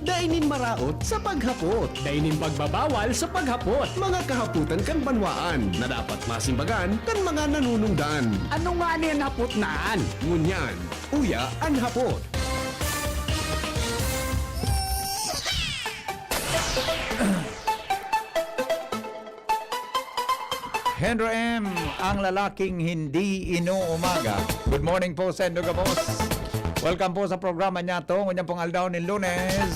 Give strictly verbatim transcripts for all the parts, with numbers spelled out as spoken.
Dai nin maraot sa paghapot. Dai nin pagbabawal sa paghapot. Mga kahapotan kan banwaan na dapat masimbagan kan mga nanunungdan. Ano ngani an hapot na an? Ngunyan, uya an hapot. Henry M, ang lalaking hindi inuumaga. Good morning po sa indo gabos. Welcome po sa programa niyato, ngunyan pong aldaw nin Lunes.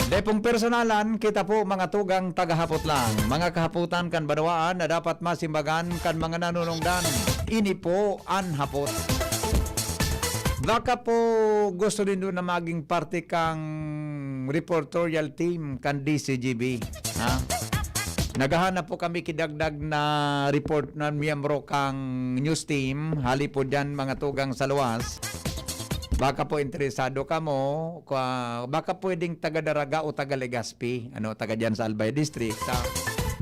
Dai pong personalan, kita po mga tugang tagahapot lang. Mga kahapotan kan banwaan na dapat masimbagan kan mga nanunungdan. Ini po an hapot. Baka po gusto nindo na maging parte kang reportorial team kan D C G B, ha? Naghahanap po kami ki dagdag na report na miyembro kang news team, hali po diyan mga tugang sa luwas. Baka po interesado kamo, kwa-, baka pwedeng taga Daraga o taga Legazpi, ano, taga diyan sa Albay District, ha?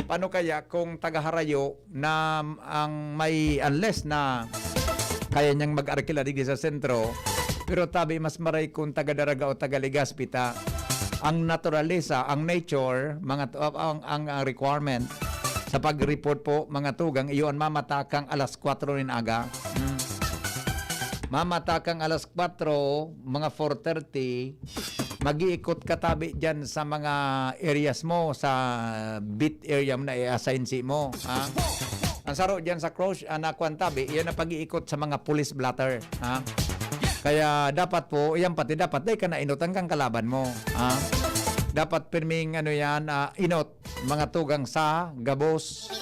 Paano kaya kung taga Harayo na ang may, unless na kaya niyang mag-arkila digdi sa sentro, pero tabi mas maray kung taga Daraga o taga Legazpi ta. Ang naturalesa, ang nature, mga t-, ang, ang, ang requirement sa pag-report po, mga tugang, iyo an mamatakang alas kwatro nin aga. Hmm. Mamatakang alas kwatro, mga four thirty, mag-iikot ka tabi diyan sa mga areas mo, sa beat area mo na i-assign si mo, ha? Ang saro diyan sa crush, ah, na kwan tabi, iyan ang pag-iikot sa mga police blotter, ha? Kaya dapat po, iyan pati dapat, dai ka na inutan kang kalaban mo, ha? Dapat pirming, ano yan, ah, inot, mga tugang sa gabos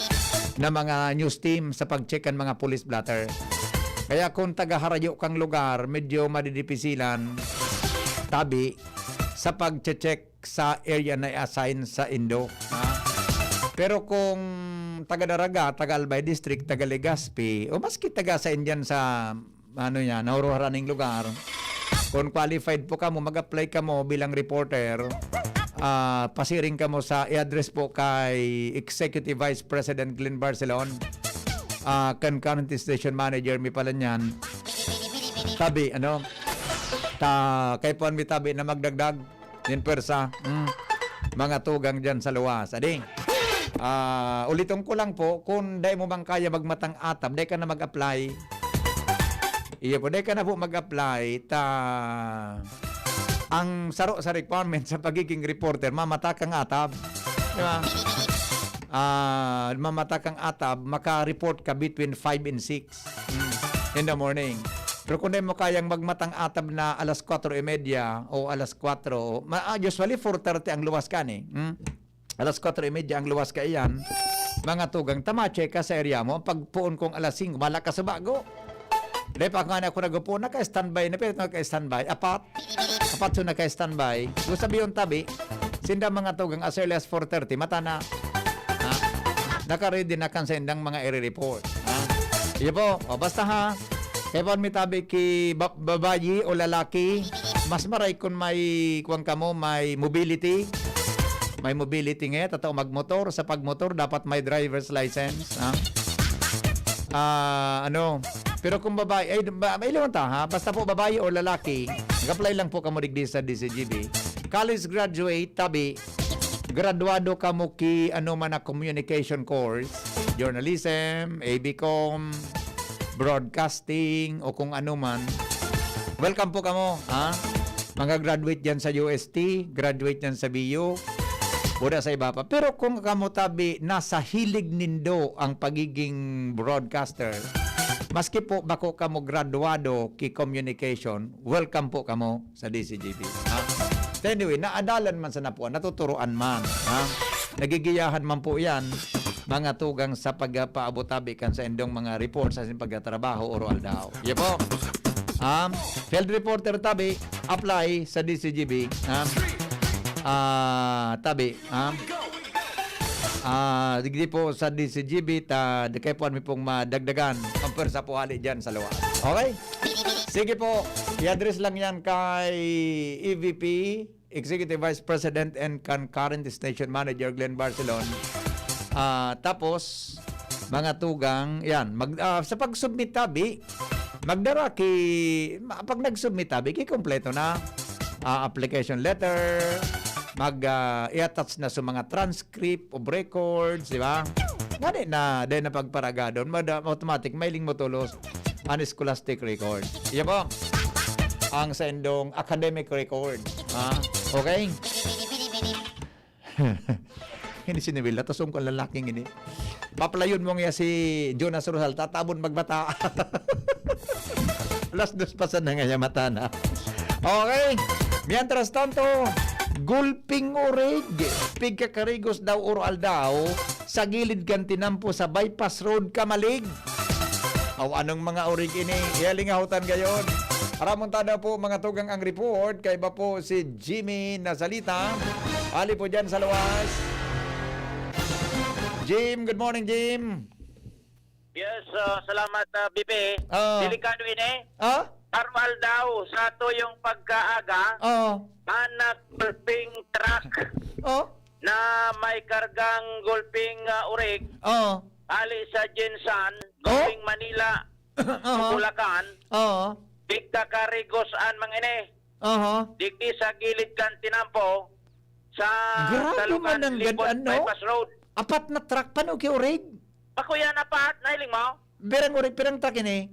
na mga news team sa pag-check kan mga police blotter. Kaya kung taga-harayo kang lugar, medyo madidipisilan, tabi, sa pag-check sa area na i-assign sa indo, ha? Pero kung taga Daraga, taga Albay District, taga Legazpi, o maski taga sa Indian sa, ano yan, nahuruharan ning lugar, kung qualified po kamo, mag-apply kamo bilang reporter, ah, pasiring kamo sa i-address po kay Executive Vice President Glenn Barcelon, ah, kan current station manager mi pala niyan. Tabi, ano? Ta, kay puan mi tabi na magdagdag nin pwersa. Mm. Mga tugang diyan sa luwas. Adi, ah, uliton ko lang po, kung dai mo man kaya magmatang atab, dai ka na mag-apply. Iyo po, dai ka na po mag-apply. Ta, ang saro sa requirement sa pagiging reporter, mamatakang atab. Di ba? Ah, mamatakang atab, maka-report ka between five and six, mm, in the morning. Pero kung dai mo kayang magmatang atab na alas kwatro y media o alas kwatro, ma-, ah, usually four thirty ang luwas ka ni, hmm? Alas kwatro y media ang luwas ka iyan, mga tugang, tamache ka sa area mo. Ang pagpoon kong alas singko, malakas sa bago. Dai pa nga na ako nagupon, naka-standby na, pero naka-standby. Apat, apat so naka-standby. Gusto sabihin tabi, sinda mga tugang as early as four thirty, mata na. Ha? Naka-ready na kan sa indang mga i-report. Ha? Iyo po, o basta ha, kaya po may tabi ki ba-, babayi o lalaki, mas maray kun may, kuwan kamo, may mobility. May mobility nga, totoo, magmotor. Sa pagmotor, dapat may driver's license. Ha? Ah, ano, pero kung babae, ay, ba, may ilang ta, ha? Basta po babae o lalaki, mag-apply lang po kamo digdi sa D C G B. College graduate, tabi, graduado kamo ki, ano man na communication course, journalism, A B Com, broadcasting, o kung ano man. Welcome po kamo, ha? Mga graduate dyan sa U S T, graduate dyan sa B U, o da sa iba pa. Pero kung kamo tabi, nasa hilig nindo ang pagiging broadcaster, maski po bako kamo graduado ki communication, welcome po kamo sa D C G B, ha? Anyway, naadalan man sa napuan, natuturoan man, ha? Nagigiyahan man po yan, mga tugang sa pagpaabot tabi kan sa indong mga report sa asin pagtatrabaho, oro aldaw. Iyo po. Um, field reporter tabi, apply sa D C G B. Um, ah, tabi, um, ah, digdi po sa D C G B, ta, di kayo po mi pong madagdagan. Ang pwersa po hali dyan sa luwas. Okay? Sige po, i-address lang yan kay E V P, Executive Vice President and kan current station manager Glenn Barcelon. Ah, tapos, mga tugang, yan, mag, ah, sa pag-submit tabi, magdara ki, ma-, pag nag-submit tabi, kikompleto na. ah, application letter, mag, ah, i-attach na sa mga transcript of records, di ba? Ngani na, dahil na pagparagadon, mada-, automatic, mailing mo tulos an scholastic record. Iya po, ang saindong academic record. Ah, okay? Hindi si Noel, natasong ko ang lalaking ini. Paplayon mo nga si Jonas Rosal, tatabon magbata. Alas dos pa sana nga niya mata na. Okay. Mientras tanto, gulping urig, pigkakarigos daw or aldaw, sa gilid kan tinampo sa bypass road, Camalig. Aw, anong mga urig ini? Ihalingahotan gayon. Aramon ta daw po, mga tugang, ang report. Kaiba po si Jimmy Nazalita. Ali po dyan sa luwas. Jim, good morning, Jim. Yes, ah, salamat, ah, B P. Ah. Delikado ini. Ah? Armal daw sa tuyong pagkaaga, Ah. anak gulping truck Oh? na may kargang gulping, ah, urig, Oh? ali sa Gensan, Oh? going Manila, Aha. Bulacan, Oo. Pigkakarigos an mga ini. Aha. Digdi sa gilid kan tinampo, sa Grabe Salugan, man ang gad-, Libot ano? Bypass Road. Apat na truck, pano ki urig? Ako yan, apat. Nahiling mo? Pirang urig, pirang truck ini?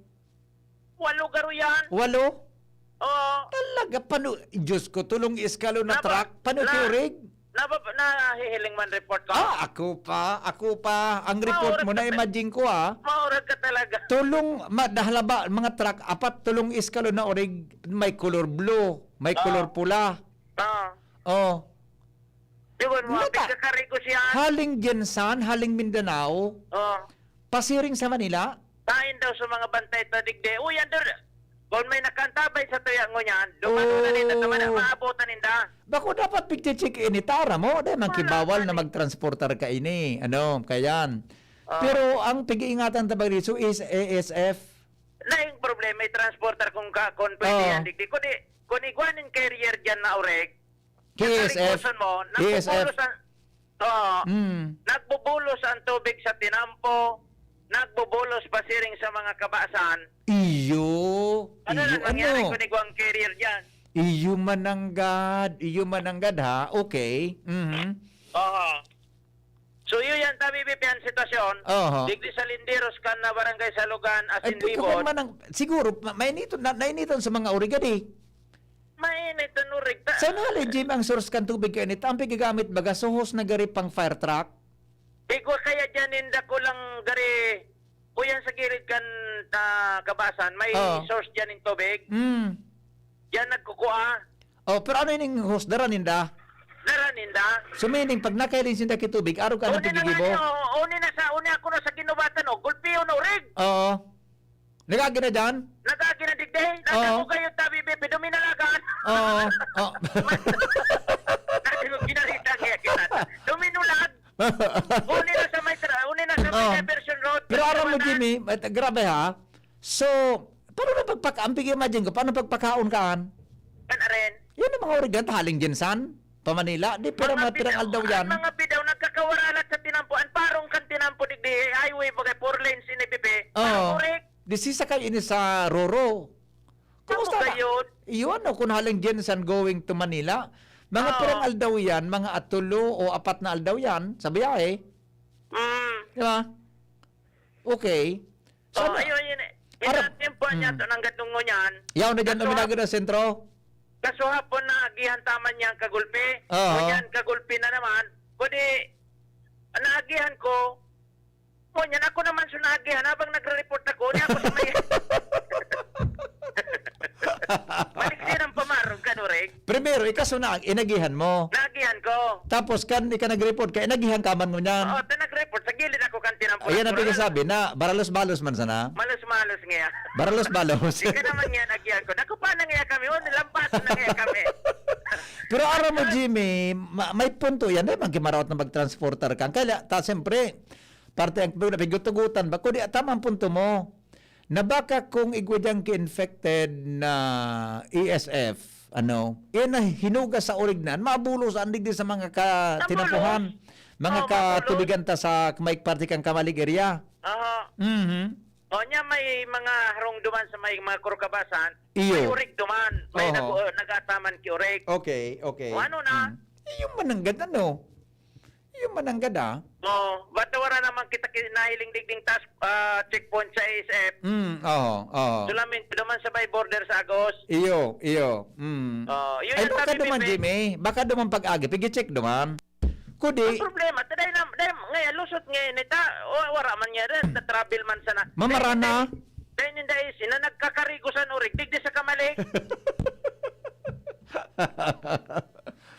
Walo garo yan. Walo? Oo. Talaga, pano, Diyos ko, tulong eskalon na Naba-, truck, pano na-, ki urig? Nabab-, nahihiling man report ko? Ah, ako pa, ako pa. Ang report Maurag mo, ka ta-, na-imagine ko, ah. Maurag ka talaga. Tulong, ma-, dahala ba, mga truck, apat, tulong eskalon na urig, may color blue, may Oo. color pula. Oo. Oh. Di ba, mga Lata. pigkakarigos yan? Haling Gensan, haling Mindanao, Oo. pasiring sa Manila. Tain daw sa mga bantay ta digdi. Uy, Andor, kung may nakantabay sa tuya ngunyan, dumano na ninda, tama na, Oh. maabutan ninda. Bako dapat pigche-check ini, tara mo. Dahil man Wala kibawal man na eh. magtransportar ka ini. Ano, kayan. Ah. Pero ang pag-iingatan ta ba dito is A S F. Laing problema, may transportar kung ka, kung pwede Oo. yan, digdi. Kung di, kung igwanin carrier dyan na orek, K S F. Nakarigos mo, K S F. nagbubulos ang, oo, Mm. nagbubulos ang tubig sa tinampo, nagbubulos pasiring sa mga kabasan. Iyo, Ano iyo, na nangyari ano? kung igwang carrier dyan? Iyo mananggad, iyo mananggad ha. Okay. Mhm. Oo. So, yun yan, tabi, Bibi, ang sitwasyon. Oho. Digdi sa Linderos kan na Barangay Salugan, Ay, Asin pagkakuan Libot. man ang, siguro, ma-, mainiton, na, nainiton sa mga urigadi. Mainit ang urig ta. Saan hali, Jim, ang source kan tubig kainit? Ang pigagamit baga, suhos na gari pang fire truck? Igwa kaya dyan, inda ko lang gari, kuyan sa gilid kan, ah, kabasan, may Oo. source dyan yung tubig. Mm. Diyan nagkukua. Oh, pero ano ining hose? Dara ninda? Dara ninda. So, meaning, pag nakahiling sinda ki tubig, araw ka na Uni na nga pigigibo? niya, oh, uni na sa, uni ako na sa ginubatan, oh, gulpiyon, oh, rig. Oo. Nagagi na dyan? Nagagi na digdi. Oo. Nasa ko kayo, tabi, Bibi, duminalagan. Oo. Oh. Sabi ko, ginarita kaya kita. Duminulag. Uni na sa may tra-, uni na sa may Oh. diversion road. Pero aram mo, Pagkawanan. Jimmy, at grabe ha. So, paano na pagpaka-, ang pag-imagine ko, paano pagpakaon kaan? Kan aren. Yan ang mga origan, haling Gensan, pa Manila. Di, pero Mga mga pirang bidaw, aldaw yan. ang mga bidaw, nagkakawaralat sa tinampo. Ang parong kan tinampo, digdi, highway, bagay, four lanes, ini, Bibi. Oo. Parang urik. Di, sisakay ini sa Roro. Kumusta na? Kayo? Iyon, o, kung haling Gensan going to Manila. Mga Oo. pirang aldaw yan, mga atulo o apat na aldaw yan, sa biyahe. Mm. Di ba? Okay. So, Oh, ano? ayun, yun eh. Arap-, Inatimpo niya mm. to ng gatong ngunyan. Yaw na dyan, Kaso, uminagod ang sentro? kaso hapon, naagihan taman niya ang kagulpi. Oo. Ngunyan, kagulpi na naman. Kundi, naagihan ko, ngunyan, ako naman so naagihan habang nagre-report ako. Niya ako sa may... Balik din ang pamarong ka, Noreg. Primero, ikaw so na, inagihan mo. Naagihan ko. Tapos, kan, ika nag-report ka, inagihan ka man ngunyan. Oo, ta nag-report. Sa gilid ako kan tinampo Ayan ang natural. pigsasabi na, baralos-balos man sana. Malos-malos nga. Baralos-balos. Ika naman nga, nagyan ko. Naku, paano nga kami? Oh, nilampasan na nga kami. Pero aram mo, Jimmy, ma-, may punto yan. Dahil man kimaraot na magtransportar ka. Kaya, ta, siyempre, parte ang pigtugutan ba? Kundi, tama ang punto mo. Na baka kung igwa diyang ki-infected na A S F, ano, eh, na hinugas sa orignan, mabulos ang digdi sa mga ka-, Mabulos. tinapuhan, mga Oo, mabulos. katubigan ta sa may parte kang Camalig area. Aha. Mhm. O niya, may mga harong duman sa may mga Kurkabasan, may Iyo. Urig duman, may Oho. nag-, nag-ataman ki Urig. Okay, okay. O ano na? Hmm. Iyo man nanggad, ano? Iyo man nanggad, ah. O, ba't wala naman kita ki-, nahiling digding task, ah, checkpoint sa A S F? Hmm, oho, oho. Solamente duman sa may border sa Agos. Iyo, iyo. Hmm. O, yun Ay, ang baka sabi duman, ni Pe- Jimmy. Baka duman pag-agi. Pigi-check duman. Kudi. Ang problema, ta dai na, dai, ngayon, lusot ngayon, ita, wa-, wala man niya rin, na-travel man sana. Mamarana. Dai, dai, dai, dai, sina nagkakarigo sa Urig, digdi sa Kamalig.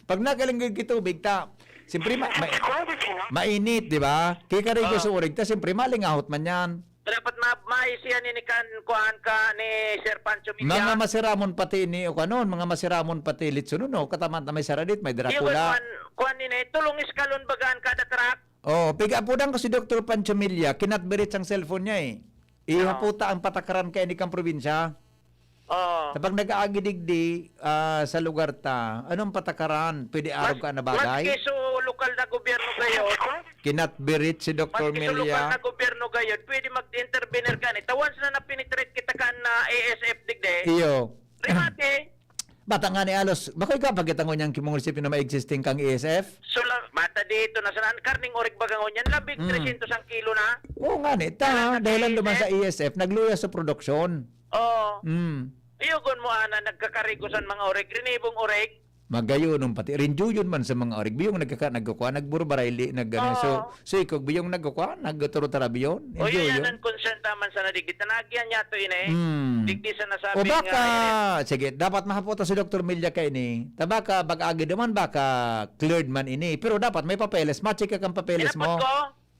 Pag nagaling yung kitubig, ta, siyempre, ma-, ma-, mainit, di ba? Kikarigo Oo. sa Urig, ta, siyempre, malingahot man yan. Dapat ma-, maisihan ni kan, kuhaan ka ni Sir Pancho Milla. Mga masiramon pati ni, o kanon, mga masiramon pati litsunon, no? Kataman ta may saradit, may Iyo, Dracula. kuhaan, kuhaan ni, tulong iskalon bagaan kada truck. Oh, piga-apudan ko si Doktor Pancho Milla, kinatbirit sang cellphone niya eh. Ihaputa ang patakaran kay ni kang probinsya. Oo. Kapag nag-aagi digdi, ah, sa lugar ta, anong patakaran? Pwede arog Mas-, ka na bagay? Maski so lokal na gobyerno kayo, Kinatbirit si Doktor maski so lokal Milla. na gobyerno kayo, pwede mag-intervenir ka ni. Tawan na na-penetrate kita kan na A S F digdi. Iyo. Rimate. Bata nga ni alos, bakoy ka pagkita ngunyan ki munisipyo na may existing kang A S F? So, la-, bata dito na sa naan, karning orig baga ngunyan, labing Mm. tresyentos ang kilo na. Oo nga ni, ta, Kaya sa dahilan duman sa A S F. A S F, nagluya sa produksyon. Oo. Mm. Iyugon mo, ana, nagkakarigo san mga orig, rinibong orig. Magayon pati, rinjuyon man sa mga orig. Biyong nagkaka-, nagkukwa, nagburbaray, li-, nag-, ano, so, Oo. So, ikaw, biyong nagkukwa, nagturo tarabiyon? O, Enjoy yun, yun. Ang concern taman sa nadigdi. Tanagian niya to, ina, eh. Hmm. Digdi sa nasabi O, baka, nga, eh. Sige, dapat mahaputa si Doktor Milla ka ini. Ta baka, pag-agi naman, baka cleared man ini. Pero dapat may papeles. Ma-check ka kang papeles Inapot mo. ko,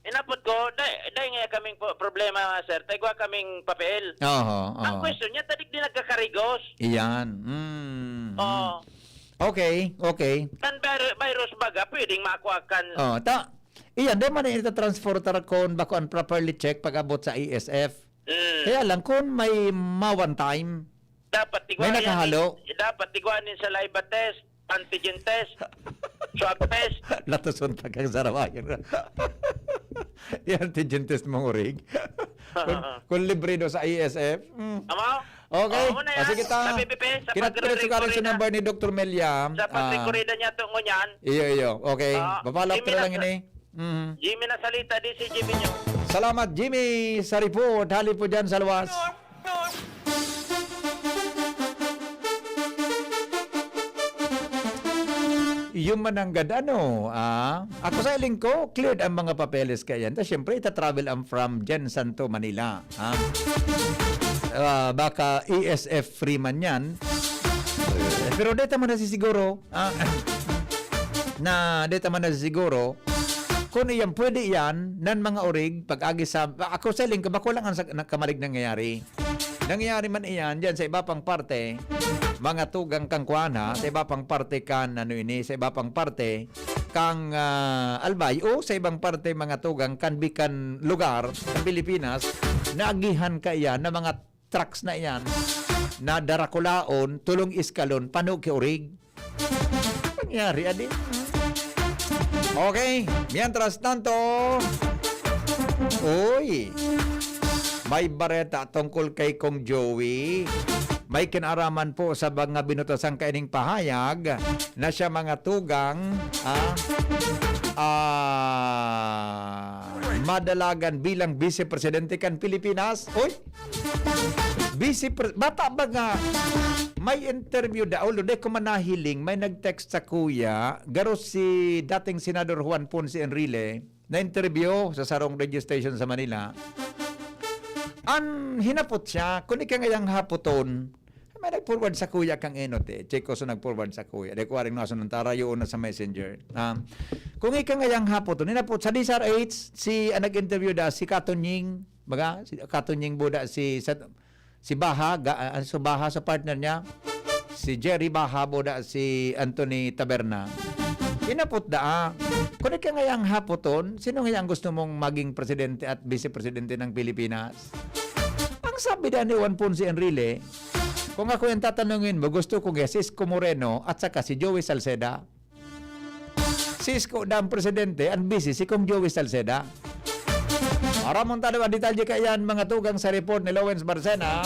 inapot ko, dai, dai nga kaming po, problema, sir. Taigwa kaming papel. Oho, Ang oho. question niya, tadig di nagkakarigos. Iyan. Mm, mm. Oo. Okay, okay. Kan vir-, virus baga, pwedeng makuha kan Oh, ta, iyan, di man ito transporter kung bako ang properly check pag-abot sa A S F. Mm. Kaya lang, kung may ma-one time, Dapat tigwa may yan nakahalo. ni, dapat tigwa ni saliva test, antigen test, swab test. Latuson ta kang sarawayan. Yung antigen test mong urig. Kung, kung libre do sa A S F, mm. Tama? Okay. Oo, muna Ah, yan. sige ta. Sa P P P, sa Kinatpirit pagre-record sa na. number ni Doktor Meliam. Sa Ah. pagrekorida niya to ngunyan. Iyo, iyo. Okay. Ah, Papalap Jimmy na na lang sa-, ini. Mhm. Jimmy na salita, di si Jimmy nyo. Salamat, Jimmy, sa report. Hali po dyan sa luwas. Iyo mananggad, ano, ah? Ako sa iling ko, cleared ang mga papeles kaiyan. Ta, siyempre, ita-travel ang from Jensen to Manila. Ha? Ah, baka A S F free man yan. Pero di ta man nasisiguro, ah, na di ta man nasisiguro kung iyan pwede yan, nan mga urig, pag-agi sa, ako sa iling ko, bako lang ang sa, na, kamarig nangyayari. Nangyayari man iyan dyan sa iba pang parte, mga tugang kang kuan ha, sa iba pang parte kan, ano ini, sa iba pang parte, kang, ah, Albay o sa ibang parte mga tugang kan bikan lugar sa Pilipinas, naagihan kaiyan na mga trucks na iyan na darakulaon, tulong iskalon, pano ki urig. Nangyari, adi? Okay, mientras tanto, uy, may bareta tungkol kay Kong Joey. May kinaraman po sa mga binutasan kaining pahayag na siya mga tugang, ah, ah, madalagan bilang vice presidente kan Pilipinas. Uy! Vice pre-, bata ba nga may interview da, although di ko man nahiling, may nag-text sa kuya, garo si dating Senador Juan Ponce Enrile, na interview sa sarong radio station sa Manila. An hinapot siya, kung ika ngayang hapoton, may nag-forward sa kuya kang Enot eh. Check ko sa nag-forward sa kuya. Di ko aring nasunod, tara yun na sa messenger. Ah, kung ika ngayang hapoton, hinapot sa D S R H, si, ang nag-interview da, si Katonying, baga, si Katonying Buda, si, sa, si Baha, ga, ah, so Baha sa partner niya, si Jerry Baha Buda, si Anthony Taberna. Hinapot da, ah. Kung ika ngayang hapoton, sino ngayang gusto mong maging presidente at vice presidente ng Pilipinas? Ang sabi da ni Juan Ponce Enrile, kung ako yung tatanungin mo, gusto ko kaya si Isko Moreno at saka si Joey Salceda. Si Isko da ang presidente, ang vice si Kong Joey Salceda. Aramon ta an detalye kaiyan, mga tugang, sa report ni Lawrence Barcena.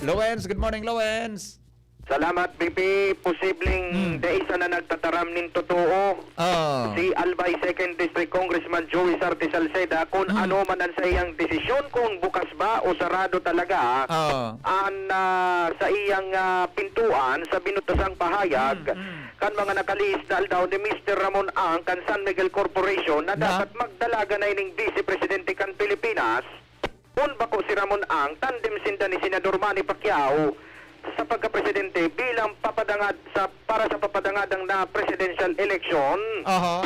Lawrence, good morning, Lawrence. Salamat, B P. Posibleng Hmm. dai sana nagtataram nin totoo Oh. si Albay Second District Congressman Joey Sarte Salceda kung Hmm. ano man ang saiyang desisyon, kung bukas ba o sarado talaga Oh. an, ah, saiyang, ah, pintuan sa binutasang pahayag Hmm, hmm. kan mga nakalihis na aldaw ni Mister Ramon Ang kan San Miguel Corporation na Na? dapat magdalagan na ining Vice Presidente kan Pilipinas. Kun bako si Ramon Ang, tandem sinda ni Senador Manny Pacquiao sa pagkapresidente bilang papadangad sa, para sa papadangadang na presidential election. Aha.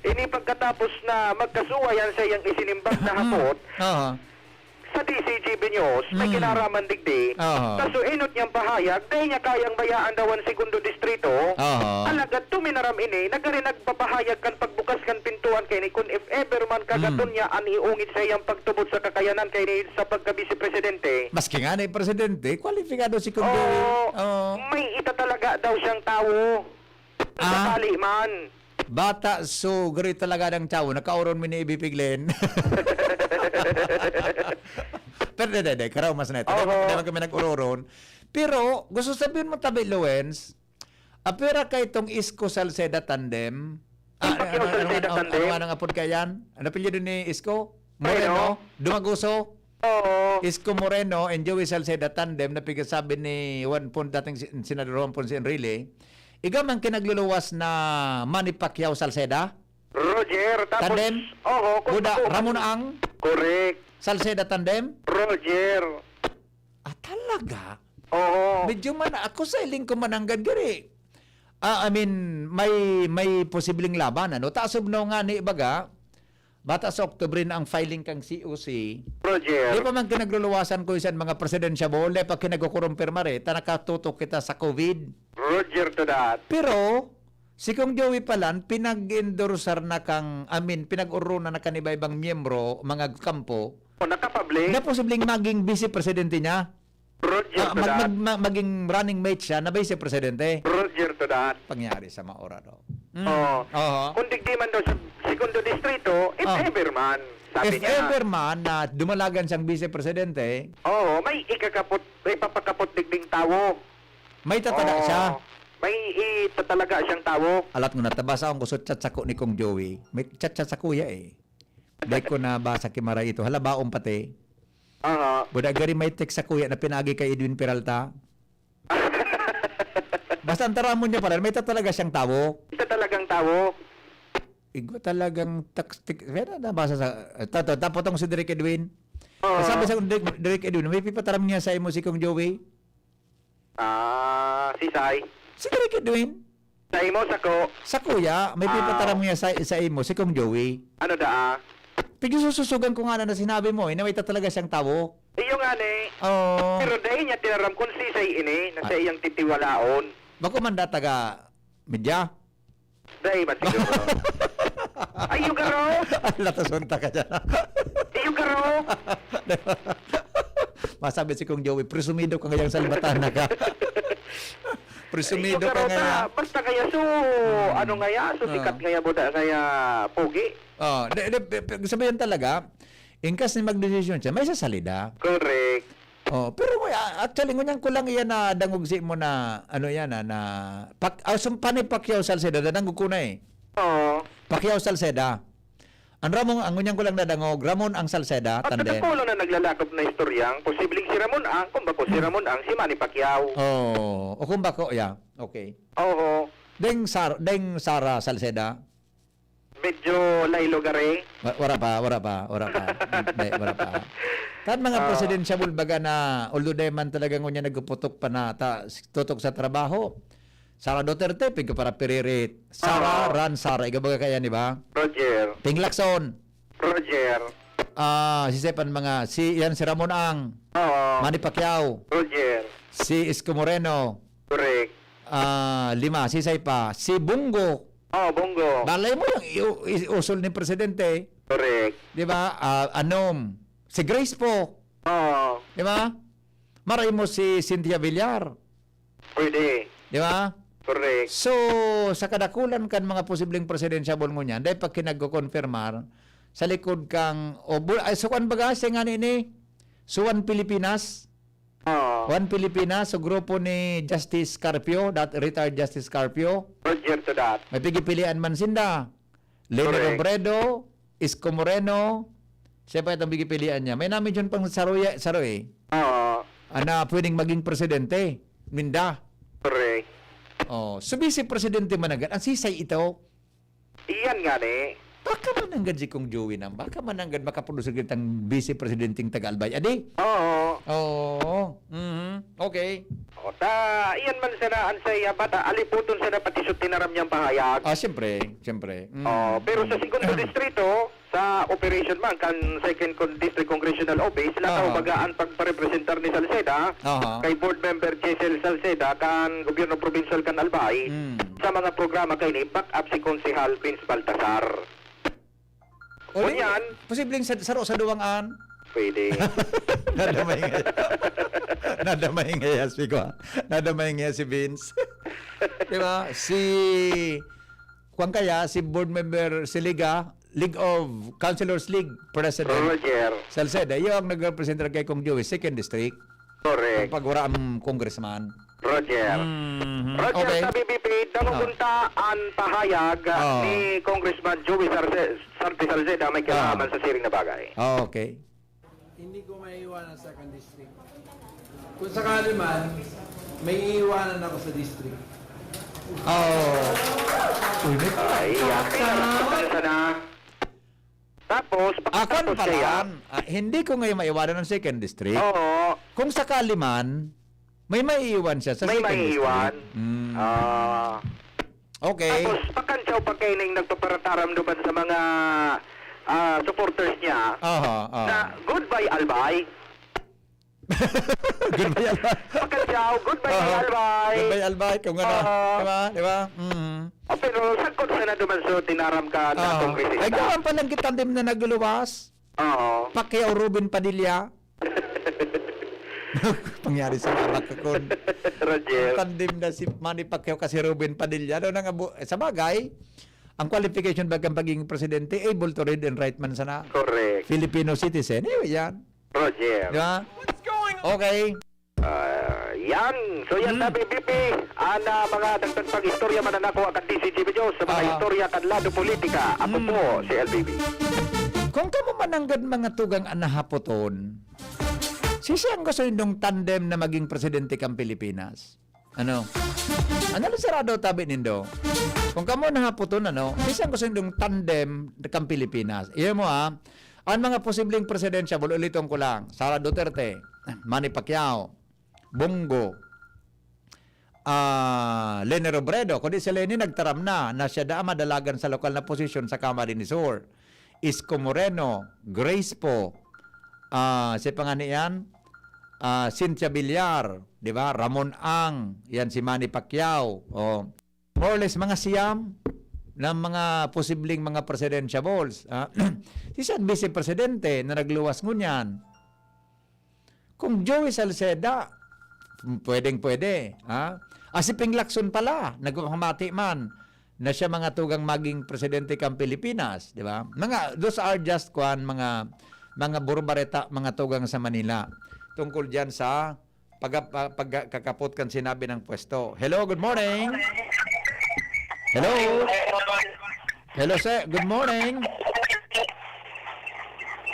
Ini pagkatapos na magkasuway an saiyang isinimbag na hapot Aha. sa D C G B News, may Mm. kinaraman digdi. Aha. Sa suenot niyang pahayag, dai niya kayang bayaan daw an segundo distrito. Aha. Alagad tuminaram ini, nagari nagpapahayag kan pagbukas kan pintuan kaini kun if ever man kagaton Mm. niya an iungit sa iyang pagtubod sa kakayanan kaini sa pagka-Vice Presidente. Maski nga ni Presidente, kwalipikado si Kong Joey. Oo, Oo. may itatalaga daw siyang tawo. Ah. Sakali man. Bata, so, gari talaga ng tawo. Nakauron mi ni Ibipiglen. Pero, de, de, de, karaw mas na ito. Oho. Di man kami nag-uroron. Pero, gusto sabihin mo, tabi, Lawrence, apira kay itong Isko Salceda tandem. Yung Ah, Pacquiao ano, ano, Salceda ano, tandem? ano nga nang apod kay yan? Ano apelyido ni Isko? Moreno? Moreno? Dumaguso? Oo. Isko Moreno and Joey Salceda tandem na pigsasabi ni Juan Pon-, dating si-, Senador Juan Ponce Enrile. Igwa man kinagluluwas na Manny Pacquiao Salceda? Roger, tapos, Tandem? oo, kung Buda, ako Ramon Ang? Correct. Salceda tandem? Roger. Ah, talaga? Oo. Medyo man, ako sa iling ko mananggad giri. Ah, I mean, may, may posibleng laban, ano? Tasob no nga ni baga, bata sa Oktubre na ang filing kang C O C. Roger. Di pa man kinagluluwasan ko isan mga presidentiable, di pa kinagkukurumpirmar eh, ta nakatutok kita sa COVID. Roger to that. Pero, si Kong Joey palan, pinag-endorsar na kang, I mean, pinag-orona na kan iba-ibang miyembro, mga kampo, O, nakapublish? na posibleng maging vice presidente niya. Roger Ah, to mag-, that. mag-, mag-, maging running mate siya na vice presidente. Roger to that. Pangyari sa maura daw. Mm. Oo. Oho. Kung digdi man daw sa segundo distrito, if Ah. ever man, sabi If niya. ever man na dumalagan siyang vice presidente. Oo, may ikakapot, may papakapot digding tawo. May tatada Oo. siya. May itatalaga siyang tawo. Alat mo na, tabasa akong kusot chat sako ni Kong Joey. May chat-chat sa kuya eh. Di ko nabasa ki Maray ito. Halabaon pati. Aha. Buda gari may text sa kuya na pinagi kay Edwin Peralta. Basta ang taramon niya pala, may ta talaga siyang tawo. Ito talagang tawo. Igwa talagang text, text, kaya na nabasa sa, ta-, ta-, tapos tong si Direk Edwin. Oo. Sabi sa Direk, Direk Edwin, may pipataram niya sa imo si Kong Joey? Ah, si Sai. Si Direk Edwin. Sa imo, sako. Sa kuya, may Ah. pipataram niya sa, sa imo, si Kong Joey. Ano daa? Pigsususugan ko nga na, na sinabi mo, eh, na may ta talaga siyang tawo. Iyo nga ni. Oo. Pero dahil niya tinaram kung si Sai ini, na Ah. sa iyang titiwalaon. Bako man da taga media? Dahil man siguro. Ay, yung garo! Ay, latason ta ka dyan. Ay, yung garo! Masabi si Kong Joey, "Presumido ka ngayang salbatana ka." Presumido Yung ka garo ngaya. ta, basta kaya so, Hmm. ano ngaya, so Ah. sikat ngaya, buda ngaya, pogi. Oh, de, de, de, sabihin talaga, ingkas ni magdesisyon siya, may sasalida. Correct. Oh, pero, ah, actually, ngunyan ko lang iyan na dangog si mo na, ano yan, ah, na, pak-, ah, sum-, Manny Pacquiao Salceda, nadangog ko na eh. Oo. Pacquiao Salceda. Ang Ramon, ang ngunyan ko lang nadangog, Ramon Ang Salceda, At tandem. Nagkakulang na naglalakop na istoryang, posibleng si Ramon Ang, kung bako si Hmm. Ramon Ang, si Manny Pacquiao. Oh, o kung bako, yeah. Okay. Oo. Deng Sar-, Deng Sara Salceda. Medyo laylo gari. Wa-, wala pa, wala pa, wala pa. Hindi, wala pa. Kan mga Ah. presidentiable baga na, although di man talaga ngunyan nagpuputok pa na ta-, tutok sa trabaho. Sara Duterte, pigka para piririt. Sara, Ah. Ran, Sara. Ikaw baga kaya, di ba? Roger. Ping Lacson. Roger. Ah, si Sepan mga, si, yan, si Ramon Ang. Oo. Manny Pacquiao. Roger. Si Isko Moreno. Correct. Ah, lima, si Sai pa. Si Bongo. Oh, Bongo. Balay mo lang, i-, i-, usol ni Presidente. Correct. Di ba? Ah, Anom. Si Grace po. Oo. Di ba? Maray mo si Cynthia Villar. Pwede. Di ba? Correct. So, sa kadakulan kan mga posibleng presidentiable ngunyan, dahil pag kinagko-confirmar, sa likod kang, o, bu-, ay, so, kuwan baga, siya nga ni, ni, so, One Pilipinas. Oo. One Pilipinas, so, grupo ni Justice Carpio, that retired Justice Carpio. Roger to that. May pigipilian man sinda. Leni Correct. Robredo, Isko Moreno, siya pa itong pigipilian niya. May namin yun pang saruya, saro eh. Oo. Ana, pwedeng maging presidente. Minda. Correct. Oh, so vice presidente managad. Ang sisay ito, Iyan nga ni. Baka mananggad si Kong Joey nang, baka mananggad makaproduce kitang vice presidenteng taga-Albay. Adi? Oo. Oo. Mhm. Okay. O, ta, iyan man sana an saya bata, aliputon sana pati sa tinaram niyang pahayag. Ah, siyempre, siyempre. Mm. Oh, pero sa segundo Mm. distrito, sa operation man kan second Con-, District Congressional Office, lataw Ah. baga an pagparepresentar ni Salceda Aha. kay Board Member Jessel Salceda kan Gobyerno Probinsyal kan Albay. Mm. Sa mga programa kaini, back up si Konsehal Vince Baltasar. O, di, Ngunyan, posibleng sa, saro sa duwang an. Pwede. Nadamay nga. Nadamay nga si Kwa. Nadamay nga si Vince. Di ba? Si, kwan kaya, si board member, si Liga, League of Councilors League President Roger. Salceda, iyo ang nagrepresenta kay Kong Joey, Second District. Correct. Pag wala ang congressman. Roger. Mhm. Roger, Okay. sa B B P, dangogon Ah. ta an pahayag, ah, Oh. ni Congressman Joey Sarce-, Sarte Salceda may Ah. kinalaman sa siring na bagay. Okay. Hindi ko maiiwanan sa second district. Kung sakali man, may iiwanan ako sa district. Oh. Uy, may Ay, pagkakataon. Ano sana? Tapos, Ako pagkatapos pa kaya lang, ah, hindi ko ngayon maiwanan ang second district. Oo. Kung sakali man, may maiiwan siya sa May second maiiwan. district. Mm. Ah. Okay. Tapos, pakantsaw pa kayo na yung nagpaparataram duman sa mga, ah, supporters niya Aha, aha. na, "Goodbye, Albay." Goodbye, Albay. Pakantsaw, "Goodbye, Aha. Albay." Goodbye, Albay. Kung ano, Aha. di ba? Di ba? Mm. Oh, pero sagkod sana duman sa tinaram ka na Aha. kongresista. Ay, gawan pa lang kitang dim na nagluluwas. Oo. Pacquiao, Robin Padilla. Pangyari sa mga bakakon. Roger. Tandem na si Manny Pacquiao kasi Robin Padilla. Ano na nga bu-, sa bagay, ang qualification ba kang pagiging presidente, able to read and write man sana. Correct. Filipino citizen. Eh, yan. Roger. Di ba? Okay. Ah, yan. So, yan Hmm. na, B B P. Ang, ah, mga dagdag pang istorya, mananako kan D C G Video sa mga Ah. istorya kan lado politika. Ako Hmm. po, si L B B. Kung kamo mananggad mga tugang an nahapoton, sisay ang gusto nindong tandem na maging presidente kan Pilipinas? Ano? Ano na sarado tabi nindo? Kung kamo nahapoton, ano? Sisay ang gusto nindong tandem kan Pilipinas? Iyo mo, ah. Ang mga posibleng presidentiable, uliton ko lang, Sara Duterte, Manny Pacquiao, Bongo, ah, Leni Robredo, kundi si Leni nagtaram na, na siya daa madalagan sa lokal na posisyon sa Camarines Sur. Isko Moreno, Grace Poe, ah, si pa nga niyan, ah, Cynthia Villar, di ba? Ramon Ang, yan si Manny Pacquiao. Oh. More or less, mga siyam na mga posibleng mga presidentiables, ah. Si San Vice Presidente na nagluwas ngunyan. Kung Joey Salceda, pwedeng-pwede, ha? Ah, si Ping Lacson pala, nagpapamati man na siya mga tugang maging presidente kan Pilipinas, di ba? Mga, those are just, kwan, mga, mga burbareta, mga tugang sa Manila. Tungkol diyan sa pag-, pa-, pagkakapot kan sinabi ng pwesto. Hello, good morning. Hello. Hello, sir. Good morning.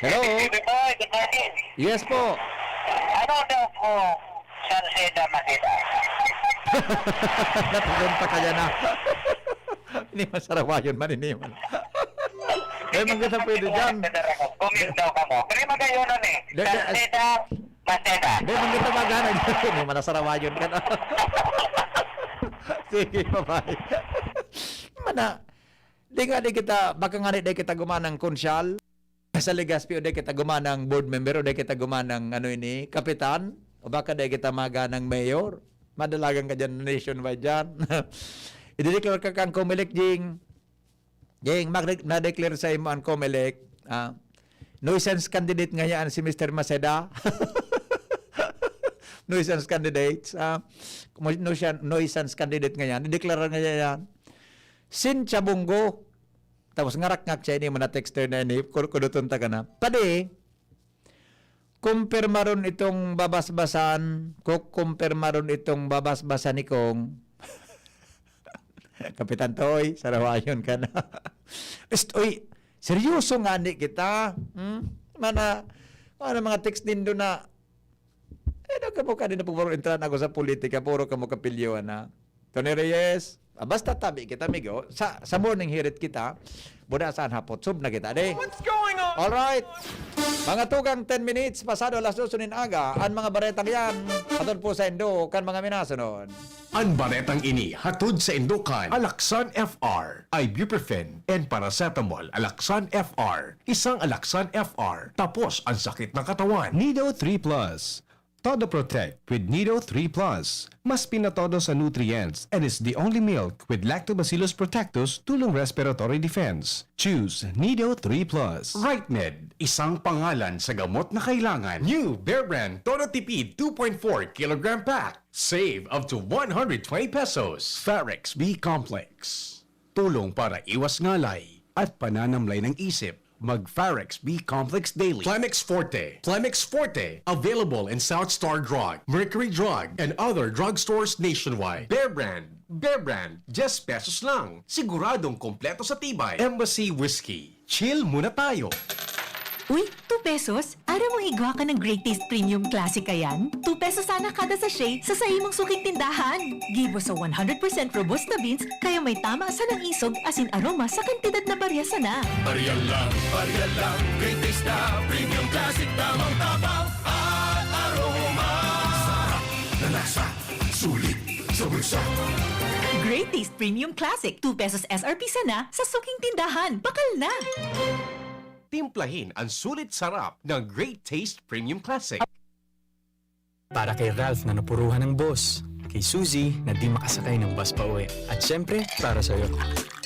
Hello. Good morning, good morning. Yes po. Ano daw po, Salceda Maceda? Napagod pa kaya na. Hindi masarawayon man, hindi man. May mga sa pwede dyan. Comment daw ka mo. Pero yung magayon nun eh. De, de, Salceda Maceda. Di, man kita maghanag. Hindi man nasarawayon ka na. Sige, bye-bye. Mana, di nga di kita, baka nga di, di kita gumanang konsyal sa Legazpi, o di kita gumanang board member, o di kita gumanang, ano ini, kapitan, o baka di kita maganang mayor. Madalagan ka dyan nationwide dyan. Idideclare ka kang Comelec, Jing. Jing, mag-, na-declare sa imo ang Comelec, ah, nuisance candidate ngayon si Mister Maceda. Nuisance candidates, ah, nuisance, nuisance candidate ngayon. Ideklara ngayon yan. Cynthia Bongo, Tapos ngarak-ngak siya ini, mga texter na ini, kur-, kuduton ta ka na. Padi, kumpirmaron itong babasbasan, kukumpirmaron itong babasbasan ni Kong. Kapitan Toy, sarawayon ka na. Psst, uy, seryoso nga ni kita. Hmm? Mana, ano mga text nindo na, eh, daw kamo ka din na puro entrada ako sa politika, puro kamo kapilyo na. Tony Reyes, ah, basta tabi kita, amigo. Sa, sa morning hirit kita, buda saan hapot, sub na kita, di? What's going on? Alright. Mga tugang ten minutes, pasado alas dos nin aga, ang mga baretang yan, hatod po sa indo, kan mga minasunod. Ang baretang ini hatod sa indo kan Alaxan F R, ibuprofen, and paracetamol. Alaxan F R, isang Alaxan F R, tapos ang sakit ng katawan. Nido three plus. Todo Protect with Nido three plus. Mas pinatodo sa nutrients and is the only milk with Lactobacillus protectus tulong respiratory defense. Choose Nido three plus. Rightmed, isang pangalan sa gamot na kailangan. New Bear Brand Todo Tipid two point four kilogram pack. Save up to one hundred twenty pesos. Farex B Complex. Tulong para iwas ngalay at pananamlay ng isip. Mag Farex B Complex Daily. Plemex Forte. Plemex Forte. Available in South Star Drug, Mercury Drug, and other drugstores nationwide. Bear Brand. Bear Brand. Diyes pesos lang. Siguradong kompleto sa tibay. Embassy Whiskey. Chill muna tayo. Uy, two pesos? Aram mo igwa ka ng Great Taste Premium Classic kayan? Two pesos sana kada sachet sa saimong suking tindahan. Gibo sa one hundred percent Robusta beans, kaya may tama sanang isog asin aroma sa kantidad na barya sana. Barya lang, barya lang, Great Taste na Premium Classic, tamang tabang at aroma. Sarap na lasa, sulit sa bulsa. Great Taste Premium Classic, two pesos S R P sana sa suking tindahan. Bakal na! Timplahin ang sulit sarap ng Great Taste Premium Classic. Para kay Ralph na napuruhan ng boss, kay Suzy na di makasakay ng bus pa uwi, at syempre, para sa'yo,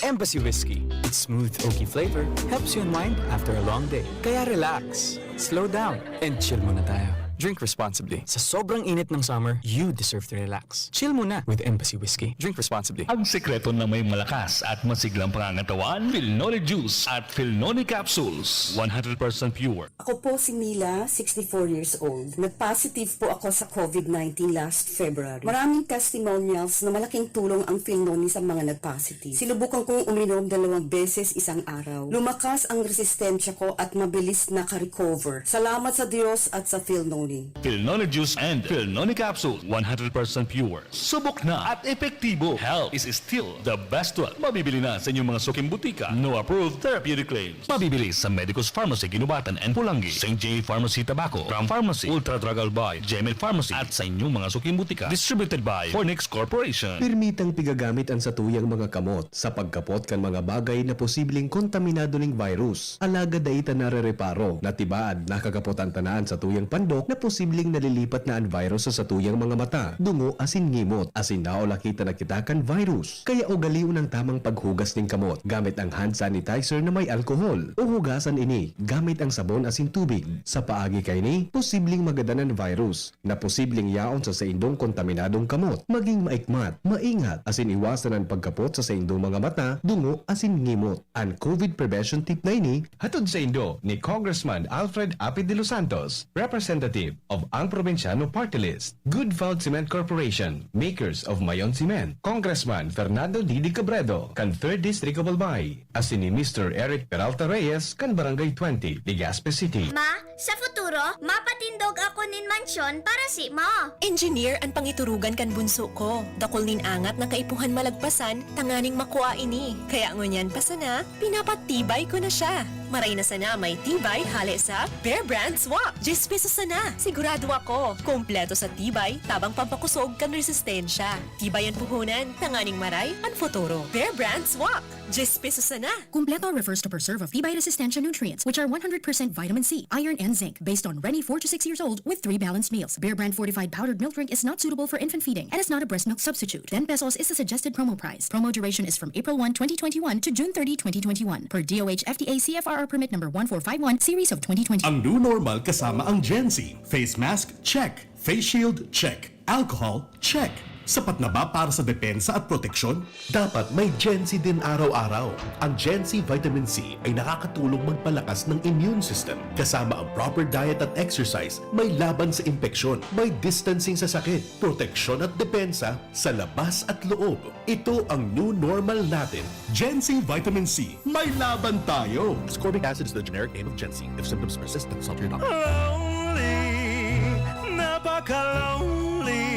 Embassy Whiskey. Its smooth, oaky flavor helps you unwind after a long day. Kaya relax, slow down, and chill muna tayo. Drink responsibly. Sa sobrang init ng summer, you deserve to relax. Chill muna with Embassy Whiskey. Drink responsibly. Ang sekreto ng may malakas at masiglang pangangatawan, Filnoni Juice at Filnoni Capsules. One hundred percent pure. Ako po si Mila, sixty-four years old. Nag-positive po ako sa covid nineteen last February. Maraming testimonials na malaking tulong ang Filnoni sa mga nag-positive. Sinubukan kong uminom dalawang beses isang araw. Lumakas ang resistensya ko at mabilis naka-recover. Salamat sa Diyos at sa Filnoni. Filnoni Juice and Filnoni Capsule, one hundred percent pure. Subok na at epektibo. Health is still the best wealth. Mabibili na sa inyong mga suking butika. No approved therapeutic claims. Mabibili sa Medicus Pharmacy, Guinobatan and Pulangi, Saint J Pharmacy, Tabaco, Ram Pharmacy, Ultra Drug Albay, Gmail Pharmacy, at sa inyong mga suking butika. Distributed by Fornix Corporation. Pirmitang pigagamit an satuyang mga kamot sa pagkapot kan mga bagay na posibleng kontaminado ning virus. Alagad dai ta narereparo na tibaad nakakapot an tanaan satuyang pandok na posibleng nalilipat na an virus sa satuyang mga mata, dungo asin ngimot, asin naulakita na kita kan virus. Kaya ugalion ang tamang paghugas nin kamot gamit ang hand sanitizer na may alkohol, o hugasan ini gamit ang sabon asin tubig. Sa paagi kaini, posibleng magadan an virus na posibleng yaon sa saindong kontaminadong kamot. Maging maikmat, maingat, asin iwasan an pagkapot sa saindong mga mata, dungo, asin ngimot. An covid prevention tip na ini, hatod saindo ni Congressman Alfred Apid de los Santos, Representative of Ang Probinsyano Party List, Good Found Cement Corporation, makers of Mayon Cement, Congressman Fernando Didi Cabredo, kan Third District of Albay, asin ni Mister Eric Peralta Reyes, kan Barangay twenty, Legazpi City. Ma, sa futuro, mapatindog ako nin mansyon para saimo. Engineer an pangiturugan kan bunso ko. Dakul nin angat na kaipuhan malagpasan tanganing makua ini. Kaya ngunyan pa sana, pinapatibay ko na siya. Maray na sana may tibay hale sa Bear Brand Swak. Diyes pesos sana. Sigurado ako, kompleto sa tibay, tabang pampakusog kan resistensya. Tibay an puhunan, tanganing maray an futuro. Bear Brand Swak. Diyes pesos sana. Completo refers to preserve of tibay resistensya nutrients, which are one hundred percent vitamin C, iron, and zinc, based on Reni four to six years old with three balanced meals. Bear Brand fortified powdered milk drink is not suitable for infant feeding and is not a breast milk substitute. Ten pesos is the suggested promo price. Promo duration is from April one, twenty twenty-one to June thirty, twenty twenty-one, per D O H F D A C F R R permit number one four five one, series of twenty twenty. Ang new normal kasama ang Gen Z. Face mask, check. Face shield, check. Alcohol, check. Sapat na ba para sa depensa at proteksyon? Dapat may Gen C din araw-araw. Ang Gen C Vitamin C ay nakakatulong magpalakas ng immune system, kasama ang proper diet at exercise, may laban sa impeksyon, may distancing sa sakit, proteksyon at depensa sa labas at loob. Ito ang new normal natin. Gen C Vitamin C, may laban tayo! Ascorbic acid is the generic name of Gen C. If symptoms persist, consult your doctor. Lonely, napaka-lonely.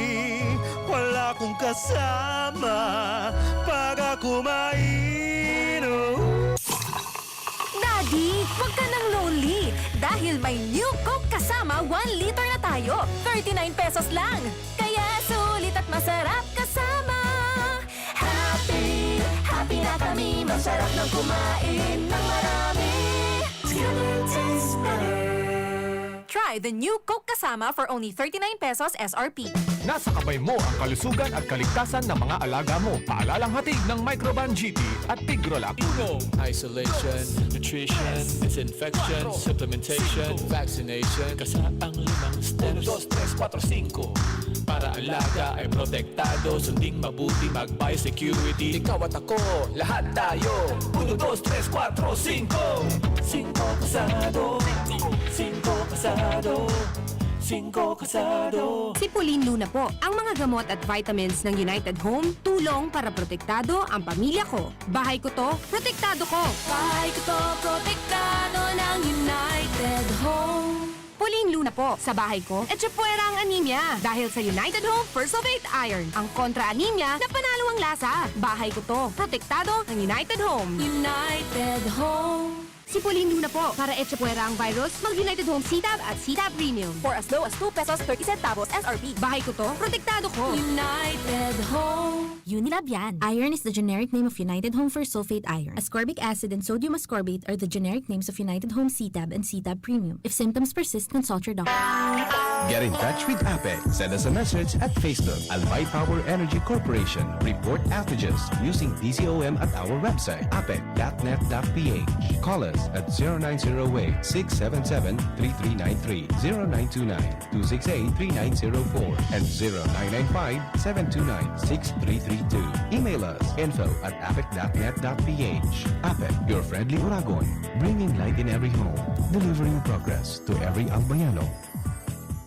Wala akong kasama pag ako mainom. Daddy, wag ka nang lonely dahil may New Coke kasama one liter na tayo. Thirty-nine pesos lang. Kaya sulit at masarap kasama. Happy, happy na kami. Masarap ng kumain ng marami. Together tastes better. Try the new Coke Kasama for only thirty-nine pesos S R P. Nasa kamay mo ang kalusugan at kaligtasan ng mga alaga mo. Paalalang hatid ng Microban G T at Tigrolac. Isolation, nutrition, disinfection, supplementation, vaccination, kasaang limang steps. Uno, dos, tres, kuwatro, singko. Para alaga ay protektado, sunding mabuti, mag-biosecurity. Ikaw at ako, lahat tayo. Uno, dos, tres, kuwatro, singko. Singko kasado. Singko kasado. Singko kasado. Si Pauline Luna po. Ang mga gamot at vitamins ng United Home, tulong para protektado ang pamilya ko. Bahay ko to, protektado ko. Bahay ko to, protektado ng United Home. Pauline Luna po. Sa bahay ko, etchepuwera ang anemia. Dahil sa United Home First of Eight Iron, ang kontra-anemia na panalo ang lasa. Bahay ko to, protektado ng United Home. United Home. Si Pauline Luna po. Para etchepuwera ang virus, mag United Home C-Tab at C-Tab Premium. For as low as two pesos thirty centavos S R P. Bahay ko to, protektado ko. United Home. Unilab yan. Iron is the generic name of United Home First Sulfate Iron. Ascorbic acid and sodium ascorbate are the generic names of United Home C-Tab and C-Tab Premium. If symptoms persist, consult your doctor. Get in touch with APEC. Send us a message at Facebook, Albay Power Energy Corporation. Report outages using P C O M at our website, apec dot net dot P H. Call us at zero nine zero eight, six seven seven, three three nine three, zero nine two nine, two six eight, three nine zero four, and zero nine nine five, seven two nine, six three three two. Email us info at apec dot net dot P H. APEC, your friendly Oragon, bringing light in every home, delivering progress to every Albayano.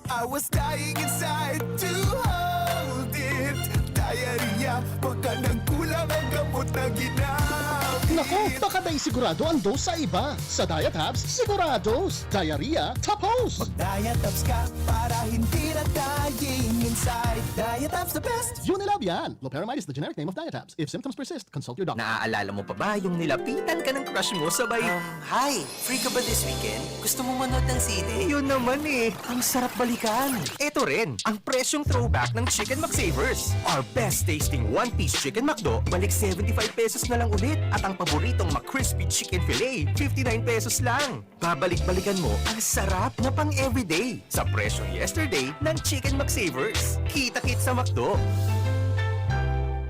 I was dying inside to hold it. Diarrhea, baka nagkulang ang gamot na ginamit. Nako, baka dai sigurado ang dose sa iba. Sa Diatabs, sigurados. Diarrhea, tapos! Mag-Diatabs ka para hindi na dying inside. Diatabs the best! Unilab yan! Loperamide is the generic name of Diatabs. If symptoms persist, consult your doctor. Naaalala mo pa ba yung nilapitan ka ng crush mo sabay, um, hi! Free ka ba this weekend? Gusto mo manood ng sine? Yun naman eh! Ang sarap balikan! Eto rin, ang presyong throwback ng Chicken McSavers. Our best tasting one-piece Chicken McDo, balik seventy-five pesos na lang ulit. At ang paboritong McCrispy Chicken Fillet, fifty-nine pesos lang. Babalik-balikan mo ang sarap na pang-everyday sa presyong yesterday ng Chicken McSavers. Kita-kit sa McDo!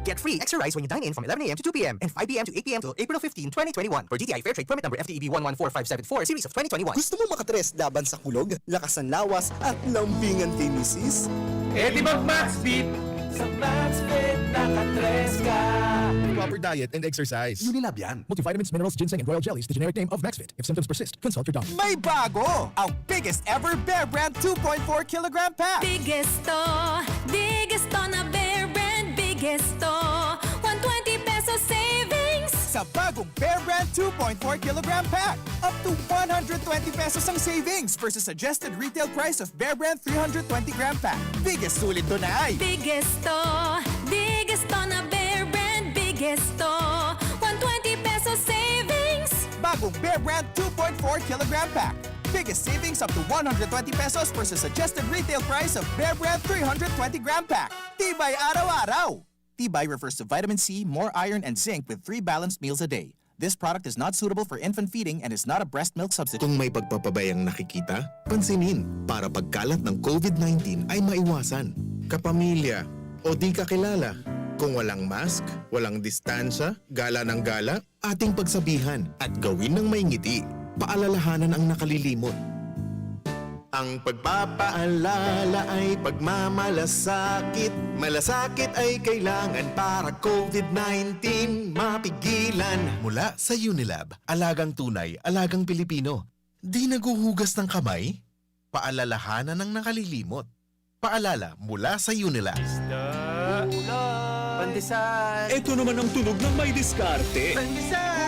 Get free extra rice when you dine in from eleven a.m. to two p.m. and five p.m. to eight p.m. till April fifteen, twenty twenty-one. For D T I Fair Trade Permit Number F T E B one one four five seven four, Series of twenty twenty-one. Gusto mo makatres laban sa kulog, lakas ng lawas, at lambingan kay misis? Eh di mag Maxvit! Sa Maxvit, nakatres ka! Proper diet and exercise. Unilab yan. Multivitamins, minerals, ginseng, and royal jellies, the generic name of Maxvit. If symptoms persist, consult your doctor. May bago! Ang biggest ever Bear Brand two point four kilogram pack! Biggest to, biggest to na Bear Brand, biggest to. One twenty pesos savings! Sa bagong Bear Brand two point four kilogram pack, up to one hundred twenty pesos ang savings versus suggested retail price of Bear Brand three hundred twenty gram pack. Biggest sulit to na ay! Biggest to, biggest to na Bear Brand, biggest to. One twenty pesos savings! Bagong Bear Brand two point four kilogram pack. Biggest savings up to one hundred twenty pesos versus suggested retail price of Bear Brand three hundred twenty gram pack. Tibay araw-araw! Tibay refers to vitamin C, more iron, and zinc with three balanced meals a day. This product is not suitable for infant feeding and is not a breast milk substitute. Kung may pagpapabayang nakikita, pansinin para pagkalat ng COVID nineteen ay maiwasan. Kapamilya o di kakilala, kung walang mask, walang distansya, gala ng gala, ating pagsabihan at gawin ng may ngiti. Paalalahanan ang nakalilimot. Ang pagpapaalala ay pagmamalasakit. Malasakit ay kailangan para covid nineteen mapigilan. Mula sa Unilab, alagang tunay, alagang Pilipino. Di naghuhugas ng kamay? Paalalahanan ng nakalilimot. Paalala mula sa Unilab. Pandesal. Ito naman ang tunog ng may diskarte. Pandesal.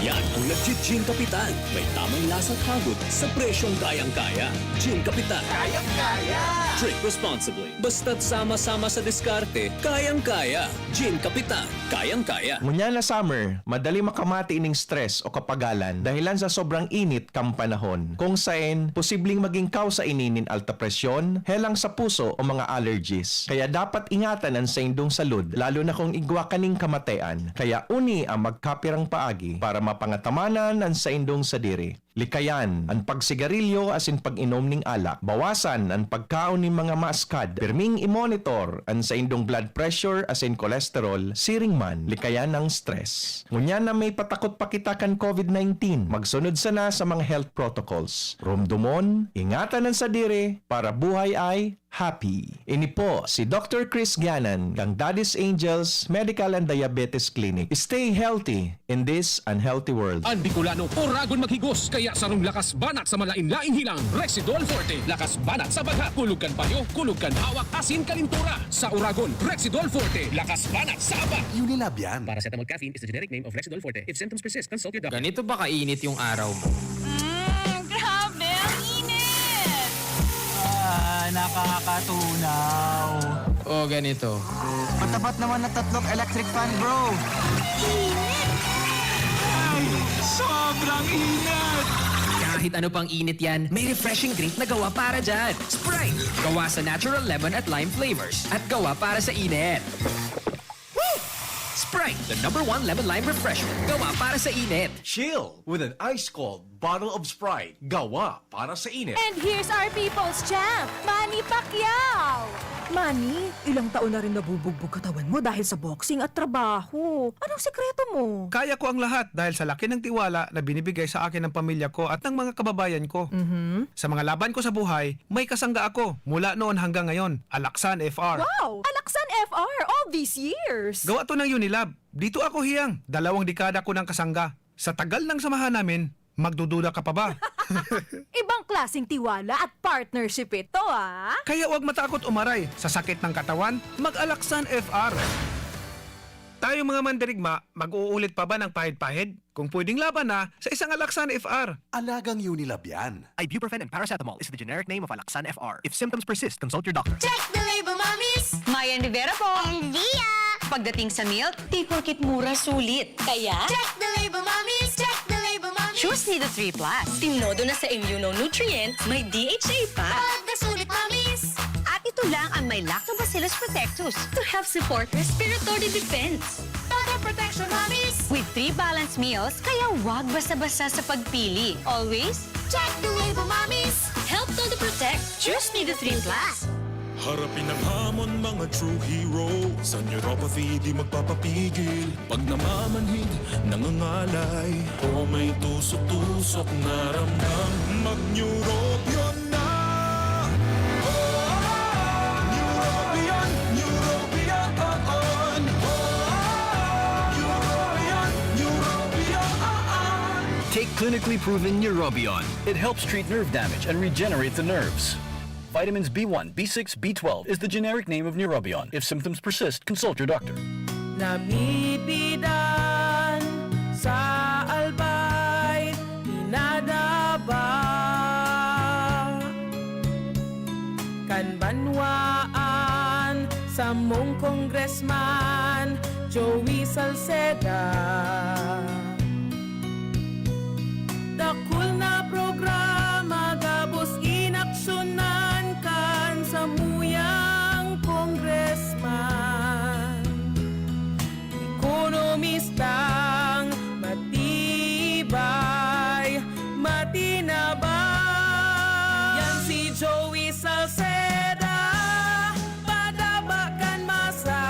Yan ang nagji-Gin Kapitan. May tamang lasa at hagod sa presyong kayang-kaya. Gin Kapitan. Kayang-kaya. Drink responsibly. Basta't sama-sama sa diskarte, kayang-kaya. Gin Kapitan. Kayang-kaya. Ngunyan na summer, madali makamati ining stress o kapagalan dahilan sa sobrang init kan panahon, kung saen posibleng maging kausa ini nin alta presyon, helang sa puso o mga allergies. Kaya dapat ingatan an saindong salud, lalo na kung igwa kaning kamatean. Kaya uni ang magkapirang paagi para mapangatamanan an saindong sadiri. Likayan an pagsigarilyo asin pag-inom nin alak. Bawasan an pagkaon nin mga maaskad. Pirming i-monitor an saindong blood pressure asin cholesterol, siring man likayan an stress. Ngunyan na may patakot pa kita kan covid nineteen, magsunod sana sa mga health protocols. Rumdomon, ingatan an sadiri, para buhay ay happy. Ini po si Doctor Chris Ganan kan Daddy's Angels Medical and Diabetes Clinic. Stay healthy in this unhealthy world. An Bicolano, oragon maghigos, kaya sarong lakas banat sa malain-laing hilang, Rexidol Forte. Lakas banat sa bagha, kulog kan payo, kulog kan hawak, asin kalintura. Sa oragon, Rexidol Forte. Lakas banat sa aba. Unilab yan. Paracetamol caffeine is the generic name of Rexidol Forte. If symptoms persist, consult your doctor. Ganito ba kainit yung araw mo? Mm, grabe, ang init! Ah, nakakatunaw. O, ganito. Matapat naman na tatlong electric fan, bro. Ay, sobrang init! Kahit ano pang init yan, may refreshing drink na gawa para dyan. Sprite! Gawa sa natural lemon at lime flavors. At gawa para sa init. Woo! Sprite, the number one lemon lime refreshment. Gawa para sa init. Chill with an ice cold bottle of Sprite. Gawa para sa init. And here's our people's champ, Manny Pacquiao! Manny, ilang taon na rin nabubugbog katawan mo dahil sa boxing at trabaho. Anong sekreto mo? Kaya ko ang lahat dahil sa laki ng tiwala na binibigay sa akin ng pamilya ko at ng mga kababayan ko. Mhm. Sa mga laban ko sa buhay, may kasangga ako mula noon hanggang ngayon, Alaksan F R. Wow! Alaksan F R all these years! Gawa to ng Unilab. Dito ako hiyang dalawang dekada ko ng kasangga. Sa tagal ng samahan namin, magdududa ka pa ba? Ibang klaseng tiwala at partnership ito, ah! Kaya huwag matakot umaray sa sakit ng katawan, mag-Alaksan F R. Tayong mga mandirigma, mag-uulit pa ba ng pahid-pahid? Kung pwedeng laban na sa isang Alaksan F R. Alagang Unilab yan. Ibuprofen and paracetamol is the generic name of Alaxan F R. If symptoms persist, consult your doctor. Check the label, mommies! Mayan Rivera po. And Lia! Pagdating sa milk, di porket mura, sulit. Kaya, check the label, mommies! Check the label, mommies! Choose Nido three plus. Tinodo na sa immunonutrient, may D H A pa. Pag nasulit, mommies! At ito lang ang may Lactobacillus protectus to help support respiratory defense. Total protection, mommies! With three balanced meals, kaya wag basta-basta sa pagpili. Always, check the label, mommies! Help Todo Protect. Choose Nido three plus. Harapin ang hamon, mga true hero. Sa neuropathy, di magpapapigil. Pag namamanhid, nangangalay, o may tusok-tusok na ramdam, mag-Neurobion na! Oh, Neurobion, Neurobion, oh, oh. Neurobion, Neurobion, oh, oh. Take clinically proven Neurobion. It helps treat nerve damage and regenerate the nerves. Vitamins B one, B six, B twelve is the generic name of Neurobion. If symptoms persist, consult your doctor. Namipidan sa Albay, pinadaba kan banwaan samong Congressman Joey Salceda. Dakul na programa gabos inaksyonan kan samuyang congressman. Ekonomistang matibay, matinabang. Yan si Joey Salceda, padaba kan masa,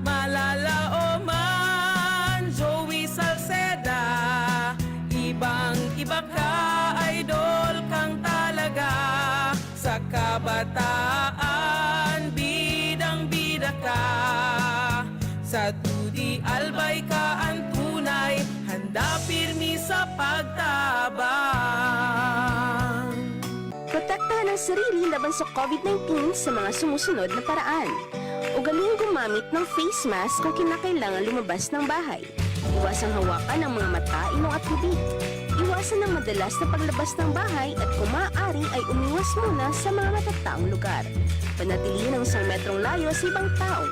malalaoman. Joey Sa tudi albay ka an tunay, handa pirmi sa pagtabang. Protektahan ang sarili laban sa COVID nineteen sa mga sumusunod na paraan. Ugaling gumamit ng face mask kung kinakailangan lumabas ng bahay. Iwasang hawakan ang mga mata, ilong at bibig. Iwasan ang madalas na paglabas ng bahay at kung maaari ay umiwas muna sa mga matataong lugar. Panatilihin ang isang metrong layo sa ibang tao.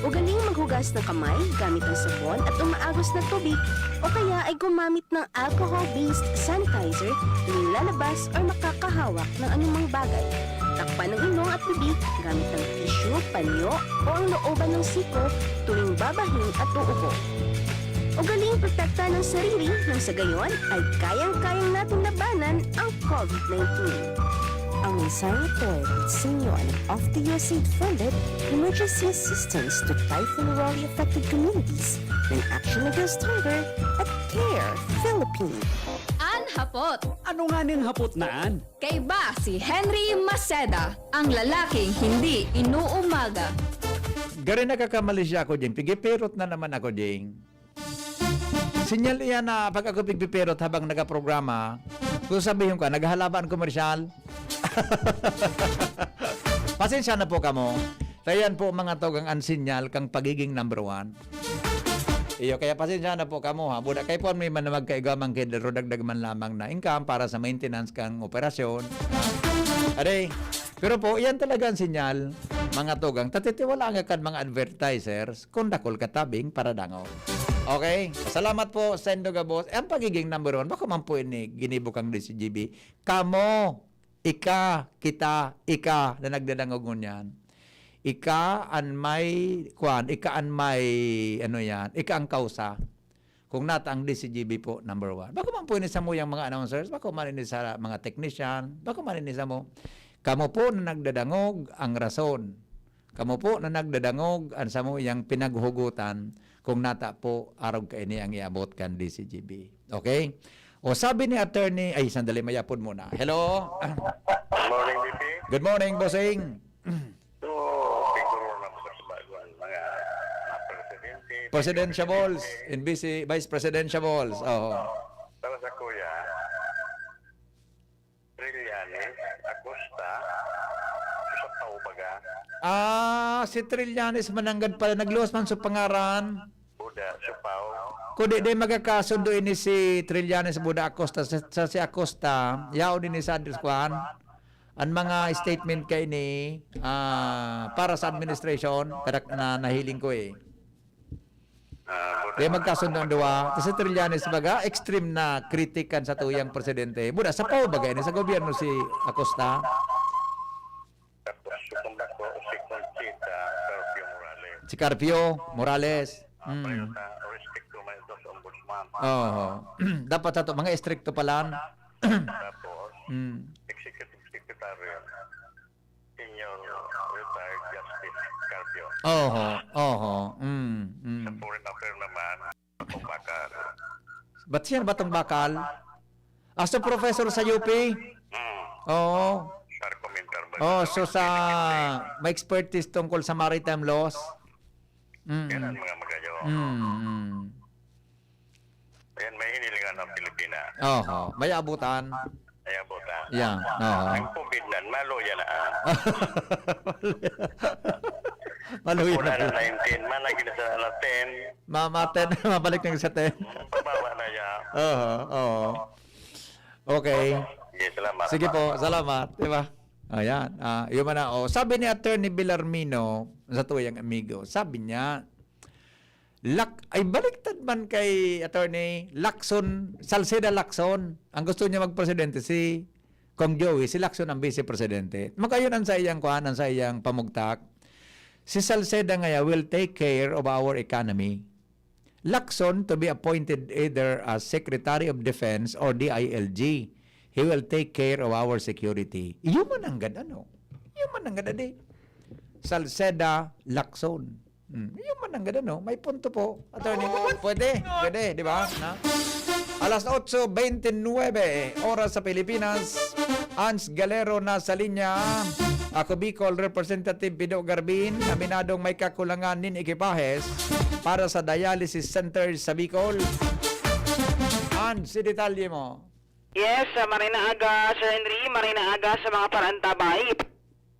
Ugaling maghugas ng kamay gamit ang sabon at umaagos na tubig o kaya ay gumamit ng alcohol-based sanitizer tuwing lalabas or makakahawak ng anumang bagay. Takpan ang ilong at bibig gamit ang tissue, panyo o ang looban ng siko tuwing babahin at uubo. Ugaling protektahan ang sarili nang sa gayon ay kayang-kayang natin labanan ang COVID nineteen. Ang mensaheng ito ay hatid sa inyo ng Off the U S A I D funded Emergency Assistance to Typhoon Raleigh Affected Communities ng Action Against Hunger at CARE Philippines. An hapot. Ano nga ning hapot na an? Kaiba si Henry Maceda, ang lalaking hindi inuumaga. Gari nakakamali siya ako, Jing. Pigiperot na naman ako, Jing. Sinyal iyan na pag ako pigpiperot habang nagaprograma, kung sabihin ko, naghahalaba an komersyal. Pasensya na po kamo. Kaya yan po, mga tugang, an sinyal kang pagiging number one. Iyo, kaya pasensya na po kamo, ha. Buda kay po may man na magkaigamang kid, pero dagdag man lamang na income para sa maintenance kang operasyon. Aray, pero po, iyan talaga an sinyal, mga tugang. Tatitiwala nga kan mga advertisers, kung dakul ka tabing, paradangog. Okay? Salamat po, Sendo Gabos. Eh, ang pagiging number one, bako man po ini ginibo kang D C G B. Kamo, ika, kita, ika na nagdadangog ngunyan. Ika an may, kwan, ika an may, ano yan, ika ang kausa. Kung nata ang D C G B po, number one. Bako man po ini sa mo yang mga announcers, bako man ini sa mga technician, bako man ini sa mo. Kamo po na nagdadangog ang rason. Kamo po na nagdadangog an samo yang pinaghugutan kung nata po arog kaini ang iabot kan D C G B. Okay? O sabi ni attorney, ay, sandali, mayapon muna. Hello? Good morning, B P. Good morning, bossing. So, siguro na mga, mga presidente, Presidentiables, presidente. N B C, Vice Presidentiables. Oo. Para sa kuya, Trillanes, Acosta, sa Pau baga. Ah, si Trillanes mananggad pala. Nagluwas man sa pangaran. Buda, sa Pau. Kundi di magkakasundo ini si Trillanes, Buda, Acosta. Sa, sa si Acosta, yaon ini sa Andres Kwan. Ang mga statement kay ni, ah, para sa administration, kadak na nahiling ko eh. Ah, Kaya magkasundo ang duwa. Kasi Trillanes, baga, extreme na kritik kan sa tuyang presidente. Buda, sa Pau, baga, ini sa gobyerno si Acosta. Tapos, sukong dako, si Conchita Carpio Morales. Si Carpio Morales. Ah, Mm. Pareho sa respecto man ito sa ombudsman. Oo. Dapat sa to, mga estrikto pala. Tapos, Mm. executive secretary, senior retired Justice Carpio. Oho, oho. Mm, mm. Sa foreign affair naman, Batong Bakal. Ba't siya Batong Bakal? Ah, so professor sa U P? Mm. Oo. Sarcom Interbank. Oh, so sa may expertise tungkol sa maritime laws? Mm. Yan ang mga magayo. Mm, mm. Ayan, may hinilingan ng Pilipinas. Oho, may abutan. May abutan. Yeah, oho. Ang COVID nan, maluya na, ah. Maluya na Una po. Na nineteen, managin na sa ala ten. Ma-, ma-ten, mabalik na sa ten. Pababa na yan. Oho, oho. Okay. Sige, salamat. Sige po, salamat. Di ba? Ayan. Ah, yun man na. Oh, sabi ni Attorney Villarmino, sa tuyang amigo, sabi niya, Lak-, ay, baliktad man kay Attorney Lacson, Salceda Lacson. Ang gusto niya magpresidente, si Cong Joey, si Lacson ang vice presidente. Magayon ang sa iyang kuan, ang sa iyang pamugtak. Si Salceda ngaya will take care of our economy. Lacson to be appointed either as Secretary of Defense or D I L G. He will take care of our security. Iyo man ang gad, ano? Iyo man ang gad, adi. Salceda Lacson. Hmm, yun man ang ganda, no? May punto po, attorney. Pwede, pwede, di ba? Na? Alas otso bente nuebe, oras sa Pilipinas. Ans Galero nasa linya. Ako, Bicol Representative Pido Garbin, aminadong may kakulangan nin ekipahes. para sa dialysis center sa Bicol. And si detalye mo. Yes, ah, maray na aga, Sir Henry, maray na aga sa mga paraantabay.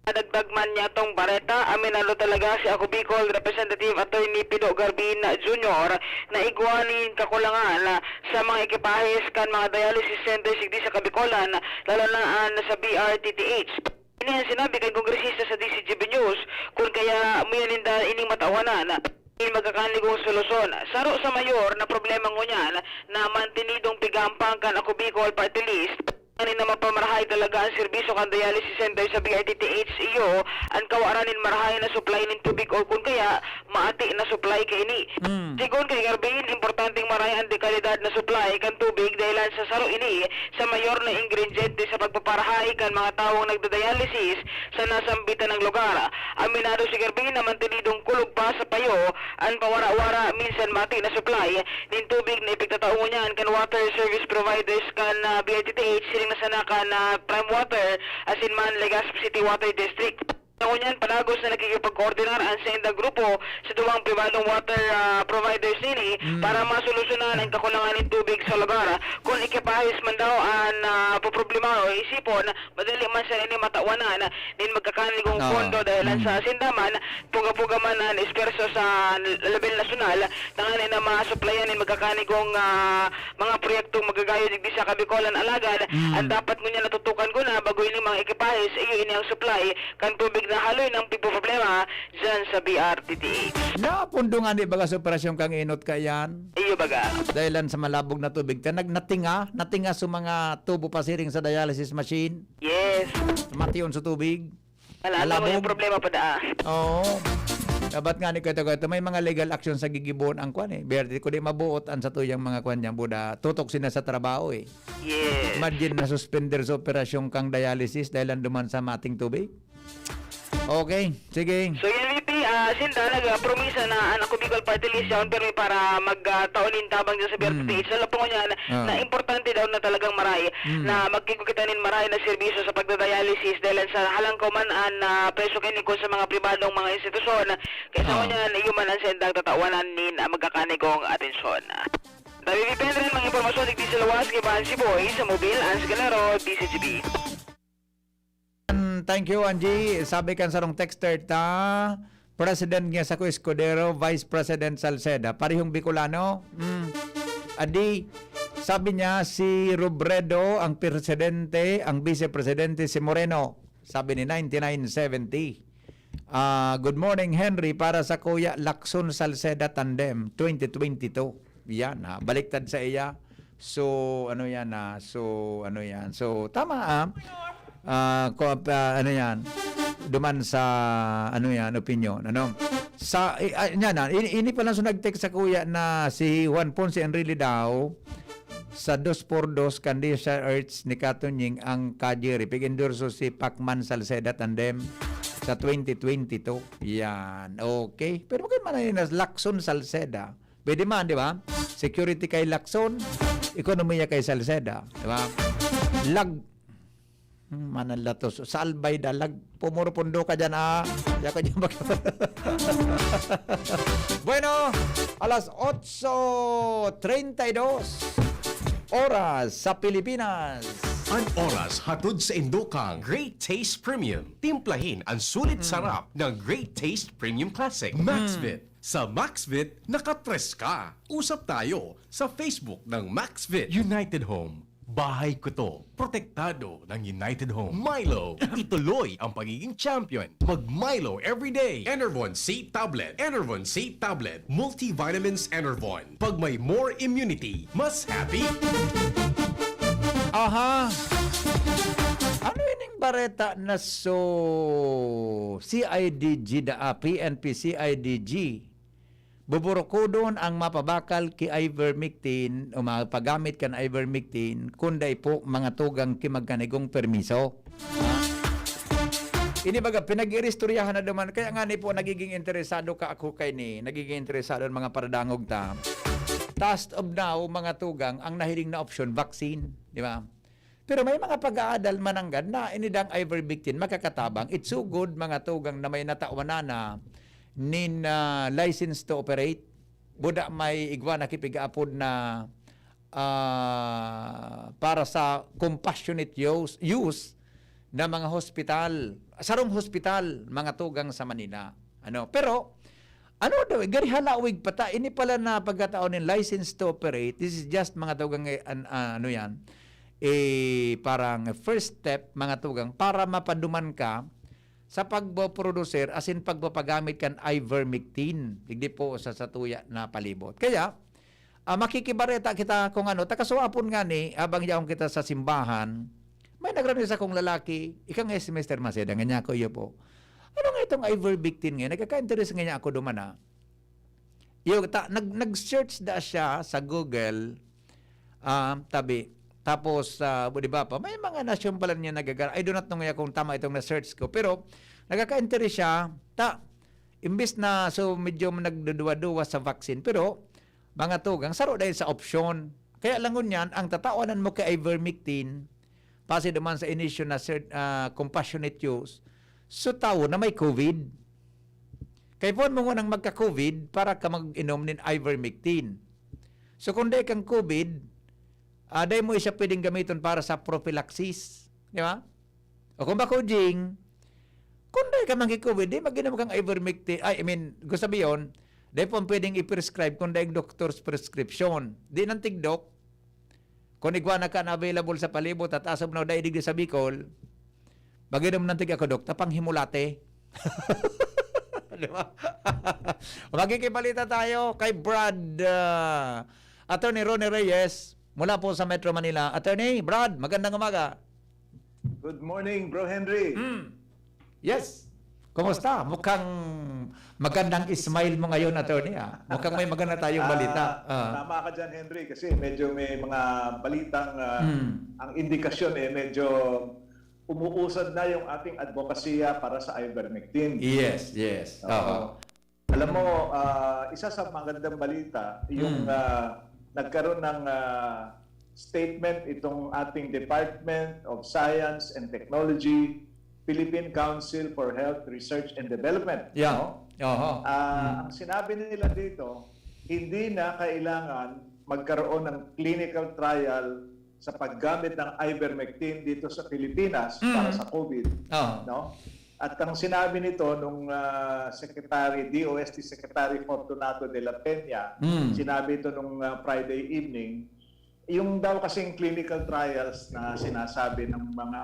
Dagdag man niya tong bareta, aminado talaga si Ako Bicol Representative Attorney Pido Garbin Junior na igwa nin kakulangan, ah, sa mga ekipahis kan mga dialysis centers digdi sa Kabikolan, lalo na an sa B R T T H. Ini an sinabi kan kongresista sa D C G B News, kun kaya muya ninda ining matawanan. Nin magkakanigong solusyon. Saro sa mayor na problema ngunyan na mantinidong pigampang kan Ako Bicol Party List, nganing na mapamarahay talaga an serbisyo kan dialysis center sa B R T T H iyo, an kawaran nin marahay na supply nin tubig o kun kaya maati na supply kaini. Mm. Sigon kay Garbin, importanteng marahay an dekalidad na supply kan tubig dahilan sa saro ini sa mayor na ingrediyente sa pagpaparahay kan mga tawong nagda-dialysis sa nasambitan na lugar. Aminado si Garbin na mantinidong kulog pa sa payo an pawara-wara, minsan mati na supply nin tubig na ipigtatao ngunyan kan water service providers kan, ah, B R T T H, siring na sana kan, ah, Prime Water asin man Legazpi City Water District. Ngunyan, padagos na nakikipagkoordinar an saindang grupo sa duwang pribadong water, ah, providers nini Mm. para masolusyonan ang kakulangan nin tubig sa lugar. Kun ekipahis man daw an, ah, poproblema o isipon, madali man sana ini matawanan nin magkakanigong Oo. pondo dahil an Mm. sa sinda man, puga-puga man an esfuerso sa level nasyonal, tanganing na masuplayan nin magkakanigong, ah, mga proyektong magagayon digdi sa Kabikolan. Alagad, Mm. an dapat ngunyan natutukan ko na bago ini mga ekipahis, iyo ini ang supply kan tubig na haloy nang pigpoproblema diyan sa B R T T H. Napundo nga ni baga sa operasyon kang inot kaiyan. Iyo baga. Dahilan sa malabog na tubig. Kaya nag-, natinga, natinga sa mga tubo pasiring sa dialysis machine. Yes. Mation sa tubig. Wala, ano mo Malabog. yung problema pa daa? Oo. Dapat nga ni Kuya Togoy, may mga legal action sa gigibohon ang kwan eh. Berde ko di mabuot ang sa tuyang mga kwan niya, buda. Tutok sila sa trabaho eh. Yes. Imagine na suspender sa operasyon kang dialysis dahil lang duman sa mating tubig. Okay, sige. So, yan, V P, ah, sinda, nag-promisa na ang Ako Bicol Party List yaon, pero para mag, ah, taon nin tabang dyan sa Mm. B R T T H. Sa lapong niyan, Ah. na importante daw na talagang maray Mm. na magkigugit nin maray na serbisyo sa pagdadialysis dahil sa halangkaw man an, ah, presyo kini kun sa mga pribadong mga institusyon. Kaya sa Ah. niyan, iyo man ang sendang tatawanan nin, ah, magkakanigong atensyon. David Pendren, mga impormasyon digdi sa luwas, kay Bansi Boy, sa Mobil, Ans Galero, D C G B. Mm, thank you, Angie. Sabi kan sarong texter ta, President niya sa Escudero, Vice President Salceda. Parehong Bicolano. Mm. Adi, sabi niya, si Robredo ang presidente, ang vice presidente si Moreno. Sabi ni ninety-nine seventy. Ah, good morning, Henry. Para sa Kuya Lacson Salceda Tandem, twenty twenty-two. Yan, ha. Baliktad sa iya. So, ano yan, ha? So, ano yan? So, tama, ah. Ah, ko, ah, ano yan? Duman sa, ano yan, opinion, ano? Sa, eh, ah, yan, ah. Ini, ini pa lang so nag-text sa kuya na si Juan Ponce Enrile daw, sa dos por dos kan Desha Arts ni Katunying ang Kajiri. Pig-endorso si Pacman Salceda Tandem sa twenty twenty-two. Yan. Okay. Pero maganda man na yun, Lacson Salceda. Pwede man, di ba? Security kay Lacson, ekonomiya kay Salceda. Di ba? Lag-, Hmm, manalatos. Sa Albay dalag, pumuro pundo ka dyan, ah. Kaya ka dyan mag- Bueno, alas otso treinta y dos oras sa Pilipinas. An oras hatod sa indokang Great Taste Premium. Timplahin ang sulit Mm. sarap ng Great Taste Premium Classic. Mm. Maxvit. Sa Maxvit, nakatres ka. Usap tayo sa Facebook ng Maxvit. United Home. Bahay ko to. Protektado ng United Home. Milo, ituloy ang pagiging champion. Mag Milo everyday. Enervon C Tablet. Enervon C Tablet. Multivitamins Enervon. Pag may more immunity, mas happy. Aha. Ano ining bareta na so C I D G da, ah, P N P C I D G? Buburukodon ang mapabakal ki ivermectin o mapagamit kan ivermectin kun dai po mga tugang ki magkanigong permiso. Ini baga, pinag-iristoryahan na duman. Kaya nga ni po, nagiging interesado ka ako kay ni, nagiging interesado ang mga paradangog ta. Taas of now, mga tugang, ang nahiling na opsyon, vaccine. Di ba? Pero may mga pag-aadal mananggad na inidang ivermectin makakatabang. It's so good, mga tugang, na may natawanan na nin, ah, license to operate. buda may igwa na kipigaapod na, ah, para sa compassionate use, use na mga hospital, sarong hospital, mga tugang sa Manila. Ano? Pero, ano daw, gari halawig pa ta, ini pala na pagkataon nin license to operate, this is just mga tugang, eh, an-, ah, ano yan, eh, parang first step, mga tugang, para mapaduman ka sa pagpoproducer, as in pagpapagamit kan ivermectin, digdi po sa satuya na palibot. Kaya, ah, makikibareta kita kung ano, takasuapon nga ni, habang yaon kita sa simbahan, may nagrani sa kong lalaki, ika nga si Mister Maceda, nga niya ko, iyo po. Ano nga itong ivermectin nga? Nagkaka-interest nga niya ako duman, ah. Iyo, ta-, nag-, nag-search da siya sa Google, ah, tabi. Tapos, ah, di ba pa, may mga nasyon pala niya nagagar-, I do not know nga kung tama itong na-search ko, pero nagkaka-interest siya, ta, imbis na, so, medyo nagduduwa-duwa sa vaccine, pero mga tugang, saro dahil sa opsyon. Kaya lang ngunyan, ang tatawanan mo kay ivermectin, pasi duman sa inisyu na cert-, ah, compassionate use, so tawo na may COVID. Kay puwan mo ngunang magka-COVID para ka mag-inom nin ivermectin. So, kung dai kang COVID, ah, dai mo siya pwedeng gamiton para sa prophylaxis. Di ba? O kung bako, Jing, kung dai ka mangki-COVID, di mag-inom kang ivermectin. Ay, I mean, gusto sabiyon, dai po pwedeng i-prescribe kung dai doktor's prescription. Di nang tigdok, kung igwa na ka na available sa palibot at as of now, dai digdi sa Bicol, mag-inom nang tig ako, Dok, tapang himulate. Di ba? Magkikibalita tayo kay Brad, ah, Attorney Ronnie Reyes, mula po sa Metro Manila. Attorney, Brad, magandang umaga. Good morning, Bro Henry. Mm. Yes. Kumusta? Mukhang magandang smile mo ngayon, Attorney, ah. Mukhang may maganda tayong Ah, balita. Ah. Tama ka dyan, Henry, kasi medyo may mga balitang, ah, Mm. ang indikasyon, eh, medyo umuusad na yung ating advokasya para sa ivermectin. Yes, yes. Oo. Oo. Alam mo, ah, isa sa magandang balita, yung, Mm. ah, nagkaroon ng, ah, statement itong ating Department of Science and Technology, Philippine Council for Health Research and Development, Yeah. no? Oho. Ah, Mm. ang sinabi nila dito, hindi na kailangan magkaroon ng clinical trial sa paggamit ng ivermectin dito sa Pilipinas Mm. para sa COVID, Oo. no? At ang sinabi nito nung, ah, Secretary, D O S T Secretary Fortunato de la Peña, Mm. sinabi ito nung, ah, Friday evening, yung daw kasing clinical trials na sinasabi ng mga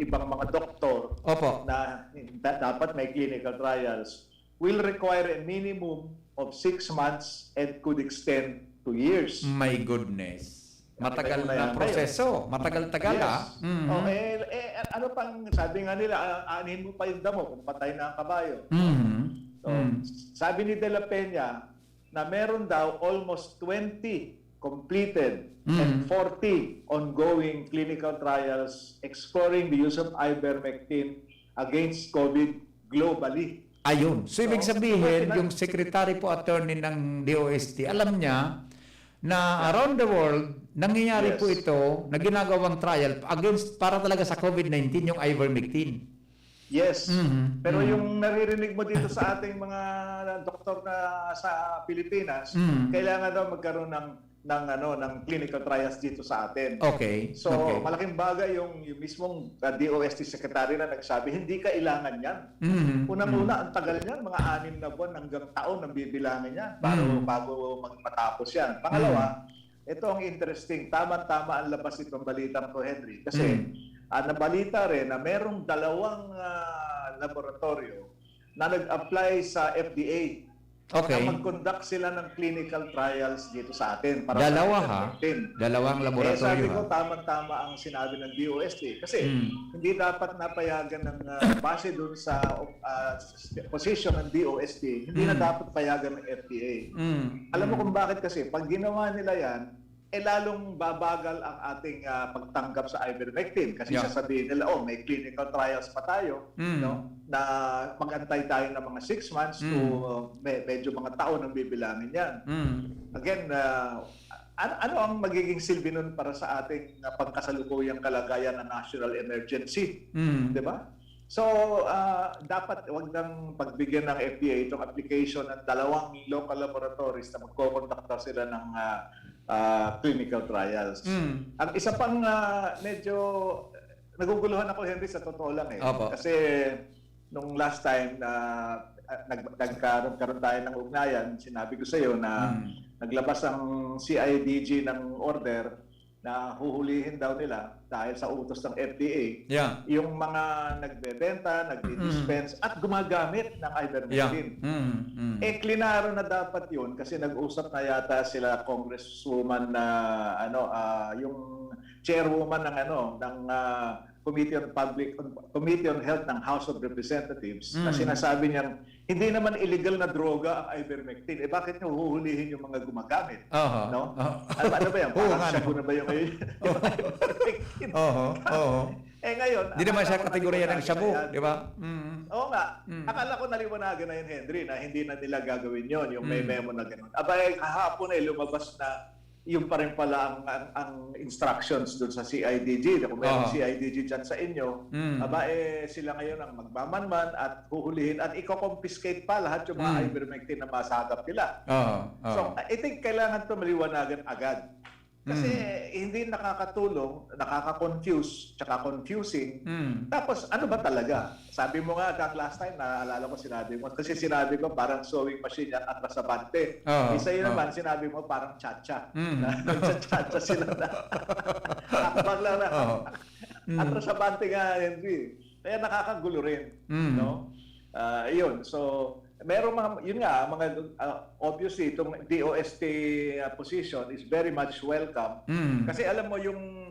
ibang mga doktor Opo. na da-, dapat may clinical trials will require a minimum of six months and could extend to years. My goodness. Matagal Nakita mo na na yan ngayon. proseso. Matagal-tagal, Yes. ah. Mhm. Oh, eh, eh, ano pang sabi nga nila, ah, aanhin mo pa yung damo kung patay na ang kabayo. Mhm. So, Mm. sabi ni De La Peña na meron daw almost twenty completed Mm. and forty ongoing clinical trials exploring the use of ivermectin against COVID globally. Ayun. So, ibig So, sabihin, sila yung secretary po, attorney ng D O S T, alam niya na Yeah. around the world, nangyayari Yes. po ito na ginagawang trial against, para talaga sa COVID nineteen, yung ivermectin. Yes. Mhm. Pero Mhm. yung naririnig mo dito sa ating mga doktor na sa Pilipinas, Mhm. kailangan daw magkaroon ng, ng, ano, ng clinical trials dito sa atin. Okay. So, Okay. malaking bagay yung, yung mismong, ah, D O S T secretary na nagsabi, "Hindi kailangan yan." Mhm. Unang-una, Mhm. ang tagal niyan, mga anim na buwan hanggang taon ang bibilangin niya bago, Mhm. bago mag-, matapos yan. Pangalawa, Mhm. ito ang interesting. Tama-tama ang labas itong balitang to, Henry. Kasi, Mhm. ah, nabalita rin na merong dalawang, ah, laboratorio na nag-apply sa F D A Okay. na mag-conduct sila ng clinical trials dito sa atin para sa Dalawa, ha? COVID nineteen. Dalawang Eh, sabi laboratorio, ko, ha? Tama-tama ang sinabi ng D O S T. Kasi Mm. hindi dapat napayagan ng, ah, base dun sa, ah, position ng D O S T, hindi na Mm. dapat payagan ng F D A. Mm. Alam mo Mm. kung bakit kasi? Pag ginawa nila yan, eh, lalong babagal ang ating, ah, pagtanggap sa ivermectin. Kasi Yeah. sasabihin nila, "Oh, may clinical trials pa tayo, Mm. no? Na mag-antay tayo ng mga six months to, Mm. uh, me-, medyo mga taon ang bibilangin yan." Mm. Again, ah, an-, ano ang magiging silbi nun para sa ating, ah, pangkasalukuyang kalagayan na national emergency? Mm. Di ba? So, ah, dapat wag nang pagbigyan ng F D A itong application ng dalawang local laboratories na magkokonducta sila ng, ah, ah, clinical trials. Mm. Ang isa pang, ah, medyo naguguluhan ako, Henry, sa totoo lang, eh. Opo. Kasi nung last time na, ah, nag-, nagkaroon, karoon tayo ng ugnayan, sinabi ko sa'yo na Mm. naglabas ang C I D G ng order na huhulihin daw nila dahil sa utos ng F D A, Yeah. yung mga nagbebenta, nagdi-dispense, at gumagamit ng ivermectin. Yeah. Mm, mm. Eh, klinaro na dapat yun kasi nag-usap na yata sila Congresswoman na, ano, ah, yung chairwoman ng, ano, ng, ah, Committee on Public, Committee on Health ng House of Representatives na Mm. sinasabi niyang hindi naman illegal na droga ang ivermectin. Eh, bakit niyo huhulihin yung mga gumagamit? Aha. No? Aha. Ano, ano ba yan? Oo Parang nga, shabu no? na ba yung ngayon? Yung ivermectin? Oho, oho. Eh, ngayon, Di naman akala siya ko kategorya ng naliwanagan na shabu, yan. di ba? Mm. Oo nga. Mm. Akala ko naliwanagan na yun, Henry, na hindi na nila gagawin yun, yung may Mm. memo na ganun. Aba, eh, kahapon eh, lumabas na yung pa rin pala ang, ang, ang instructions dun sa C I D G. Kung meron Oo. C I D G dyan sa inyo, Mm. aba, eh, sila ngayon ang magmamanman at huhulihin at iko-confiscate pa lahat yung mga Mm. ivermectin na masagap nila. Oo, oo. So, I think kailangan to maliwanagan agad. Kasi Mm. hindi nakakatulong, nakaka-confuse, tsaka confusing. Mm. Tapos, ano ba talaga? Sabi mo nga, Kang, last time, naalala ko, sinabi mo, kasi sinabi ko, parang sewing machine yan, atrasabante. Oo, Isa yun oo. naman, sinabi mo, parang cha-cha. Mm. Na nagcha-cha-cha sila na. Hakbang lang na. Oo. Mm. Atrasabante nga, Henry. Kaya nakakagulo rin, Mm. no? Ah, yun. So, meron mga, yun nga, mga, ah, obviously, itong D O S T, ah, position is very much welcome. Mm. Kasi alam mo, yung,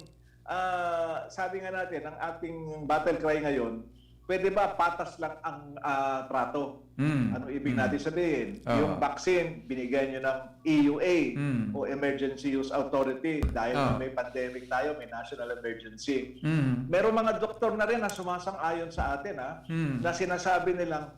ah, sabi nga natin, ang ating battle cry ngayon, pwede ba patas lang ang, ah, trato? Mm. Ano ibig Mm. natin sabihin? Oo. Yung vaccine, binigyan nyo ng E U A Mm. o Emergency Use Authority dahil Oo. may pandemic tayo, may national emergency. Mm. Merong mga doktor na rin na sumasang-ayon sa atin, ha, Mm. na sinasabi nilang,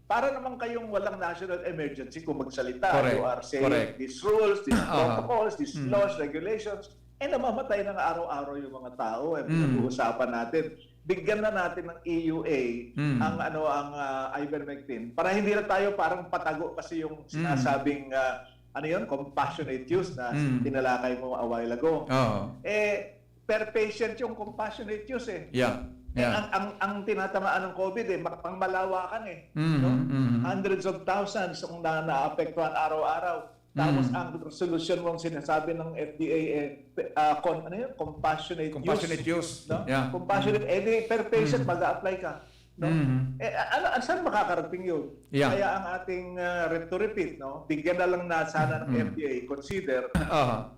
"Para naman kayong walang national emergency kung magsalita. Correct. You are saying Correct. these rules, these Aha. protocols, these Mm. laws, regulations." Eh, namamatay na nga araw-araw yung mga tao. Eh, Mm. pinag-uusapan natin. Bigyan na natin ng E U A Mm. ang, ano, ang, ah, ivermectin. Para hindi na tayo parang patago kasi yung Mm. sinasabing, ah, ano yun, compassionate use na Mm. tinalakay mo a while ago. Oo. Eh, per patient yung compassionate use eh. Yeah. Eh, Yeah. ang, ang, ang tinatamaan ng COVID eh, ma-, pangmalawakan eh. Mm, No? mm. Hundreds of thousands ang na-, naapektuhan araw-araw. Tapos Mm. ang solusyon mong sinasabi ng F D A eh, pe-, ah, con-, ano yun? Compassionate Compassionate use. use. No? Yeah. Compassionate, Mm. eh, di per patient Mm. mag-a-apply ka. No? Mm. Eh, a-, ano, saan makakarating yun? Yeah. Kaya ang ating, ah, rep-, to repeat, no? Bigyan na lang na sana ng Mm. F D A, consider Aha.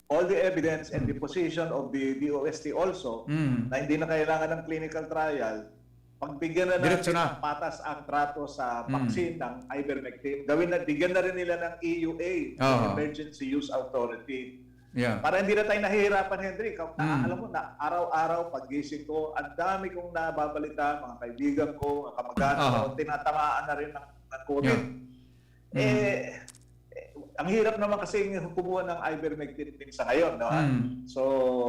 all the evidence and the position of the D O S T also, Mm. na hindi na kailangan ng clinical trial, pagbigyan na Diretso natin na. ng patas ang trato sa Mm. vaccine ng ivermectin. Gawin na, bigyan na rin nila ng E U A, Oo. Emergency Use Authority. Yeah. Para hindi na tayo nahihirapan, Henry. Ka-, na-, Mm. alam mo na, araw-araw, paggising ko, ang dami kong nababalita, mga kaibigan ko, mga kamag-anak Aha. ko, tinatamaan na rin ng, ng COVID. Yeah. Mm. Eh, eh, ang hirap naman kasi kumuha ng ivermectin din sa ngayon, no? Mm. So,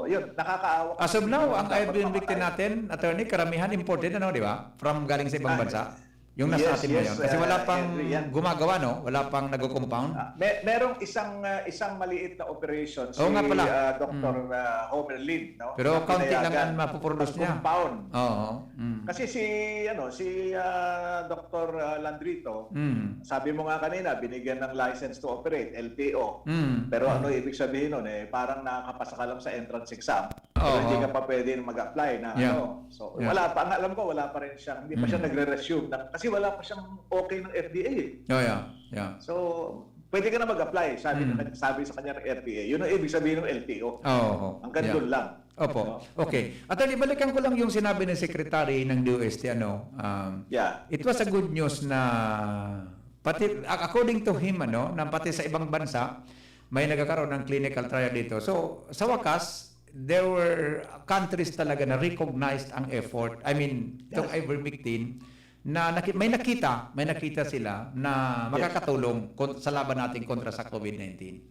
yun, nakakaawa As of kasi now, yung ang dapat ivermectin mamatay. natin, attorney, karamihan imported, ano, di ba? From galing sa ibang Ah, bansa. Yung nasa Yes, atin yes, ngayon. Kasi wala ah, pang Henry, yan. gumagawa, no? Wala pang nagko-compound. Ah, me-, merong isang, ah, isang maliit na operation Oo si, nga pala. ah, Doktor, Mm. ah, Homer Lin, no? Pero Na kaunti lang pinayagan ang mapuproduce niya. pag-compound. Oo. Mm. Kasi si, ano, si, ah, Doktor, ah, Landrito, Mm. sabi mo nga kanina, binigyan ng license to operate, L T O. Mm. Pero ano Mm. ibig sabihin nun, eh? Parang nakakapasa ka lang sa entrance exam. Pero Oo. hindi ka pa pwede mag-apply na Yeah. ano. So, Yeah. wala pa. Ang alam ko, wala pa rin siyang, hindi pa siya Mm. nagre-resume na, kasi wala pa siyang okay ng F D A eh. Oh, yeah. Yeah. So, pwede ka na mag-apply, sabi Mm. na, sabi sa kanya ng F D A. Yun ang ibig sabihin ng L T O. Oo. Hanggang Yeah. doon lang. Opo. No? Okay. Attorney, balikan ko lang yung sinabi ng Secretary ng D O S T, ano, um, Yeah. it was a good news na pati, ac-, according to him, ano, na pati sa ibang bansa, may nagkakaroon ng clinical trial dito. So, sa wakas, there were countries talaga na recognized ang effort. I mean, itong Yes. ivermectin, na naki-, may nakita, may nakita sila na Yes. makakatulong kon-, sa laban natin kontra sa COVID nineteen.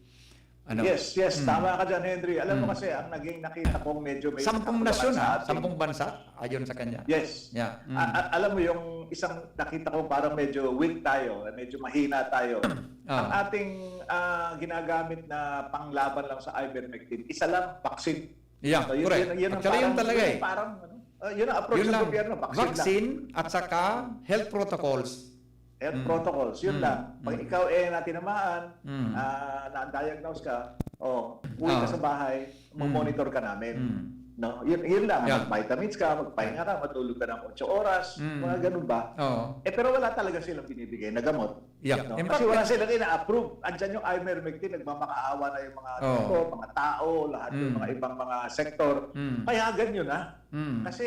Ano? Yes, yes, tama ka dyan, Henry. Alam mo kasi, ang naging nakita kong medyo may Sampung nasyon, ah. Sampung bansa, ayon sa kanya. Yes. Yeah. A- a- alam mo yung isang nakita ko parang medyo weak tayo, medyo mahina tayo. Ah. Ang ating ah, ginagamit na panglaban lang sa ivermectin, isa lang, vaccine. Yeah, So, yun, correct. yun, yun ang Actually, yun parang, talaga yun eh. ang parang, ano, ah, yun ang approach Yun ng lang. gobyerno, vaccine lang. Vaccine at saka health protocols. Health Mm. protocols, yun Mm. lang. Pag Mm. ikaw eh natinamaan, Mm. ah, na-diagnose ka, oh, uwi ka Ah. sa bahay, Mm. mamonitor ka namin. Mm. No? Yun, yun lang, Yeah. mag-vitamins ka, magpahinga ka, matulog ka ng otso oras, Mm. mga ganun ba? Oo. Eh, pero wala talaga silang binibigay na gamot. Yeah. No? In Kasi fact, wala silang ina-approve. Andyan yung ivermectin, nagmamakaawa na yung mga Oo. doktor, mga tao, lahat yung Mm. mga ibang mga sektor. Mm. Payagan nyo na. Mm. Kasi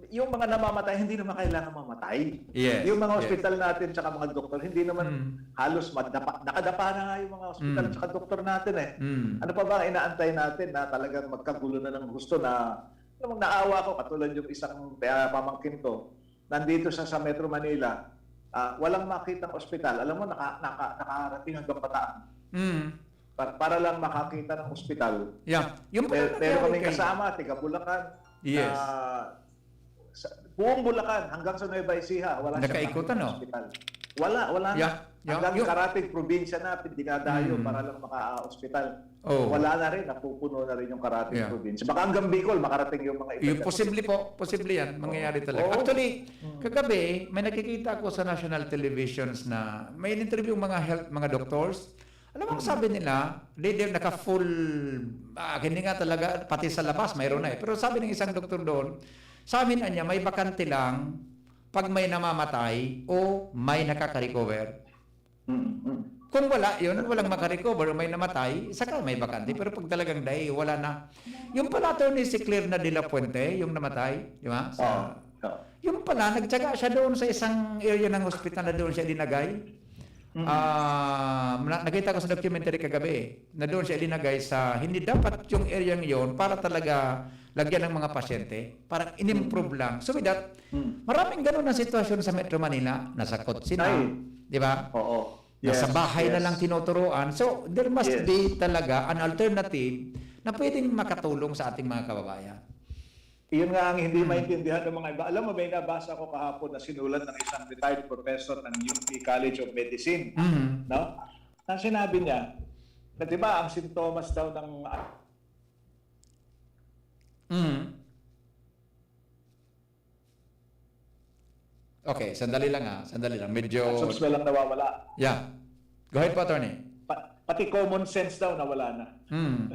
yung mga namamatay, hindi naman kailangan mamatay. Yes, Yung mga yes. ospital natin tsaka mga doktor, hindi naman Mm. halos madapa, nakadapa na nga yung mga ospital Mm. tsaka doktor natin eh. Mm. Ano pa ba ang inaantay natin na talagang magkagulo na ng gusto na, alam mo, naawa ko, katulad yung isang ah, pamangkin ko, nandito sa, sa Metro Manila, ah, walang makitang ospital. Alam mo, naka, naka, nakarating hanggang Bataan. Mm. Para, para lang makakita ng ospital. Yeah. Yung pala Mer- meron nangyari kaming kay kasama, tiga Bulacan, Yes. na sa, buong Bulacan hanggang sa Nueva Ecija, wala siyang Nakaikutan, nakitang no? ospital. Wala, wala na. Yeah, yeah. Hanggang Yung karating probinsya na, dinadayo Mm. para lang maka-ospital. Oh. Wala na rin, napupuno na rin yung karating Yeah. probinsya. Baka hanggang Bicol, makarating yung mga Yung iba. posible po, posible yan, mangyayari talaga. Oo. Actually, Mm. kagabi, may nakikita ako sa national televisions na may in-interview mga health, mga doctors. Alam mo ang Mm. sabi nila, di, di, naka-full, ah, hindi nga talaga, pati sa labas, mayroon na eh. Pero sabi ng isang doktor doon, sa amin, anya, may bakante lang pag may namamatay o may nakaka-recover. Mm, mm. Kung wala yun, walang makarecover, may namatay, saka may bakante. Pero pag talagang dai, wala na. Yung pala, Attorney, si Claire na de la Fuente, yung namatay, di ba? Sa, Oo, oo. yung pala, nagtyaga siya doon sa isang area ng hospital na doon siya linagay. Mm. Ah, na- nakita ko sa documentary kagabi na doon siya linagay sa, hindi dapat yung area yon para talaga lagyan ng mga pasyente. Parang in-improve Mm. lang. So with that, Mm. maraming ganun ang sitwasyon sa Metro Manila. Nasa kotse na, Ay. di ba? Oo. Nasa Yes, bahay na yes. lang tinuturuan. So, there must Yes. be talaga an alternative na pwedeng makatulong sa ating mga kababayan. Iyon nga ang hindi Hmm. maintindihan ng mga iba. Alam mo, may nabasa ko kahapon na sinulat ng isang retired professor ng U P College of Medicine, Mhm. no? Na sinabi niya, na di ba, ang sintomas daw ng Mhm. Okay, sandali lang, ah. Sandali lang. Medyo At subs na lang nawawala. Yeah. Go ahead po, attorney. Pa- pati common sense daw nawala na. Hmm.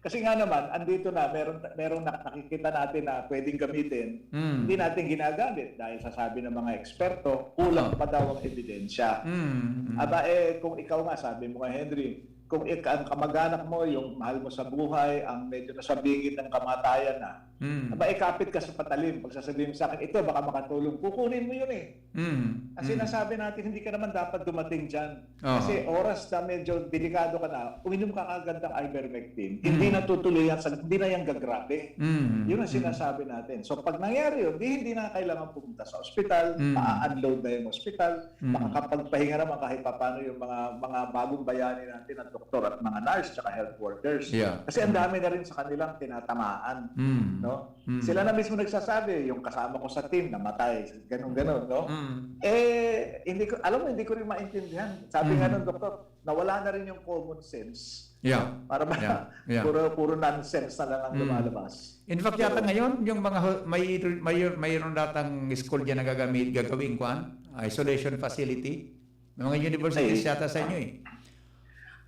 Kasi nga naman, andito na, meron, merong nak- nakikita natin na pwedeng gamitin, Hmm. hindi natin ginagamit dahil sasabi ng mga eksperto, kulang Ah. pa daw ang ebidensya. Hmm. Hmm. Aba, eh, kung ikaw nga, sabi mo nga, Henry, kung ik- ang kamag-anak mo, yung mahal mo sa buhay, ang medyo nasa bingit ng kamatayan na, Hmm. aba, ikapit ka sa patalim. Pag sasabihin mo sa akin, "Ito, baka makatulong," kukunin mo yun eh. Hmm. Kasi Hmm. nasabi natin, hindi ka naman dapat dumating dyan. Oo. Kasi oras na medyo delikado ka na, uminom ka kaagad ng ivermectin. Hindi Hmm. natutuloy yan, sa, hindi na yan gagrabe. Hmm. Yun ang Hmm. sinasabi natin. So pag nangyari yun, di, hindi na kailangan pumunta sa ospital, Hmm. pa-unload na yung ospital, Hmm. makakapagpahinga naman kahit papaano yung mga, mga bagong bayani natin na doktor at mga nurse tsaka health workers. Yeah. Kasi ang Hmm. dami na rin sa kanilang tinatamaan. Hmm. No? Mm. Sila na mismo nagsasabi, "Yung kasama ko sa team, namatay." Ganun-ganun, no? Mm. Eh, hindi ko, alam mo, hindi ko rin maintindihan. Sabi nga Mm. ng doktor, nawala na rin yung common sense. Yeah. Para ba, Yeah. Yeah. puro, puro nonsense na lang ang Mm. lumalabas. In fact, yata So, ngayon, yung mga ho-, may, may, mayroon datang school dyan na gagamit, gagawin, kwan? Isolation facility. May mga universities Ay. yata sa inyo eh.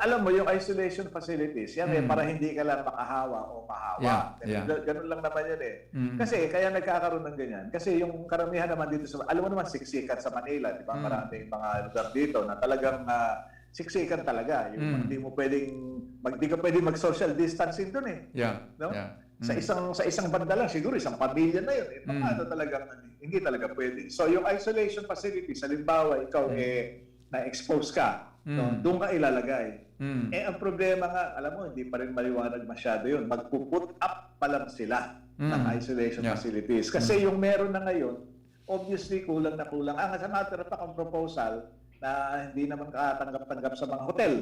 Alam mo, yung isolation facilities, yan eh, Hmm. para hindi ka lang makahawa o mahawa. Yeah, Ganun, yeah. ga- ganun lang naman yun eh. Hmm. Kasi kaya nagkakaroon ng ganyan. Kasi yung karamihan naman dito sa, alam mo naman, siksikan sa Manila, di ba? Hmm. Maraming mga lugar dito na talagang ah, siksikan talaga. Yung Hmm. hindi mo pwedeng, mag, di ka pwedeng mag-social distancing dun eh. Yeah, No? yeah. Sa Hmm. isang sa isang banda lang, siguro isang pamilya na yun. Eh, Hmm. paano talaga, hindi talaga pwede. So, yung isolation facilities, halimbawa, ikaw Hmm. eh, na-expose ka, no? Hmm. Doon ka ilalagay. Hmm. Eh, ang problema nga, alam mo, hindi pa rin maliwanag masyado yun. Magpu-put up pa lang sila ng Hmm. isolation Yeah. facilities. Kasi Hmm. yung meron na ngayon, obviously, kulang na kulang. Ang, as a matter of fact, ang proposal na hindi naman katanggap-tanggap sa mga hotel.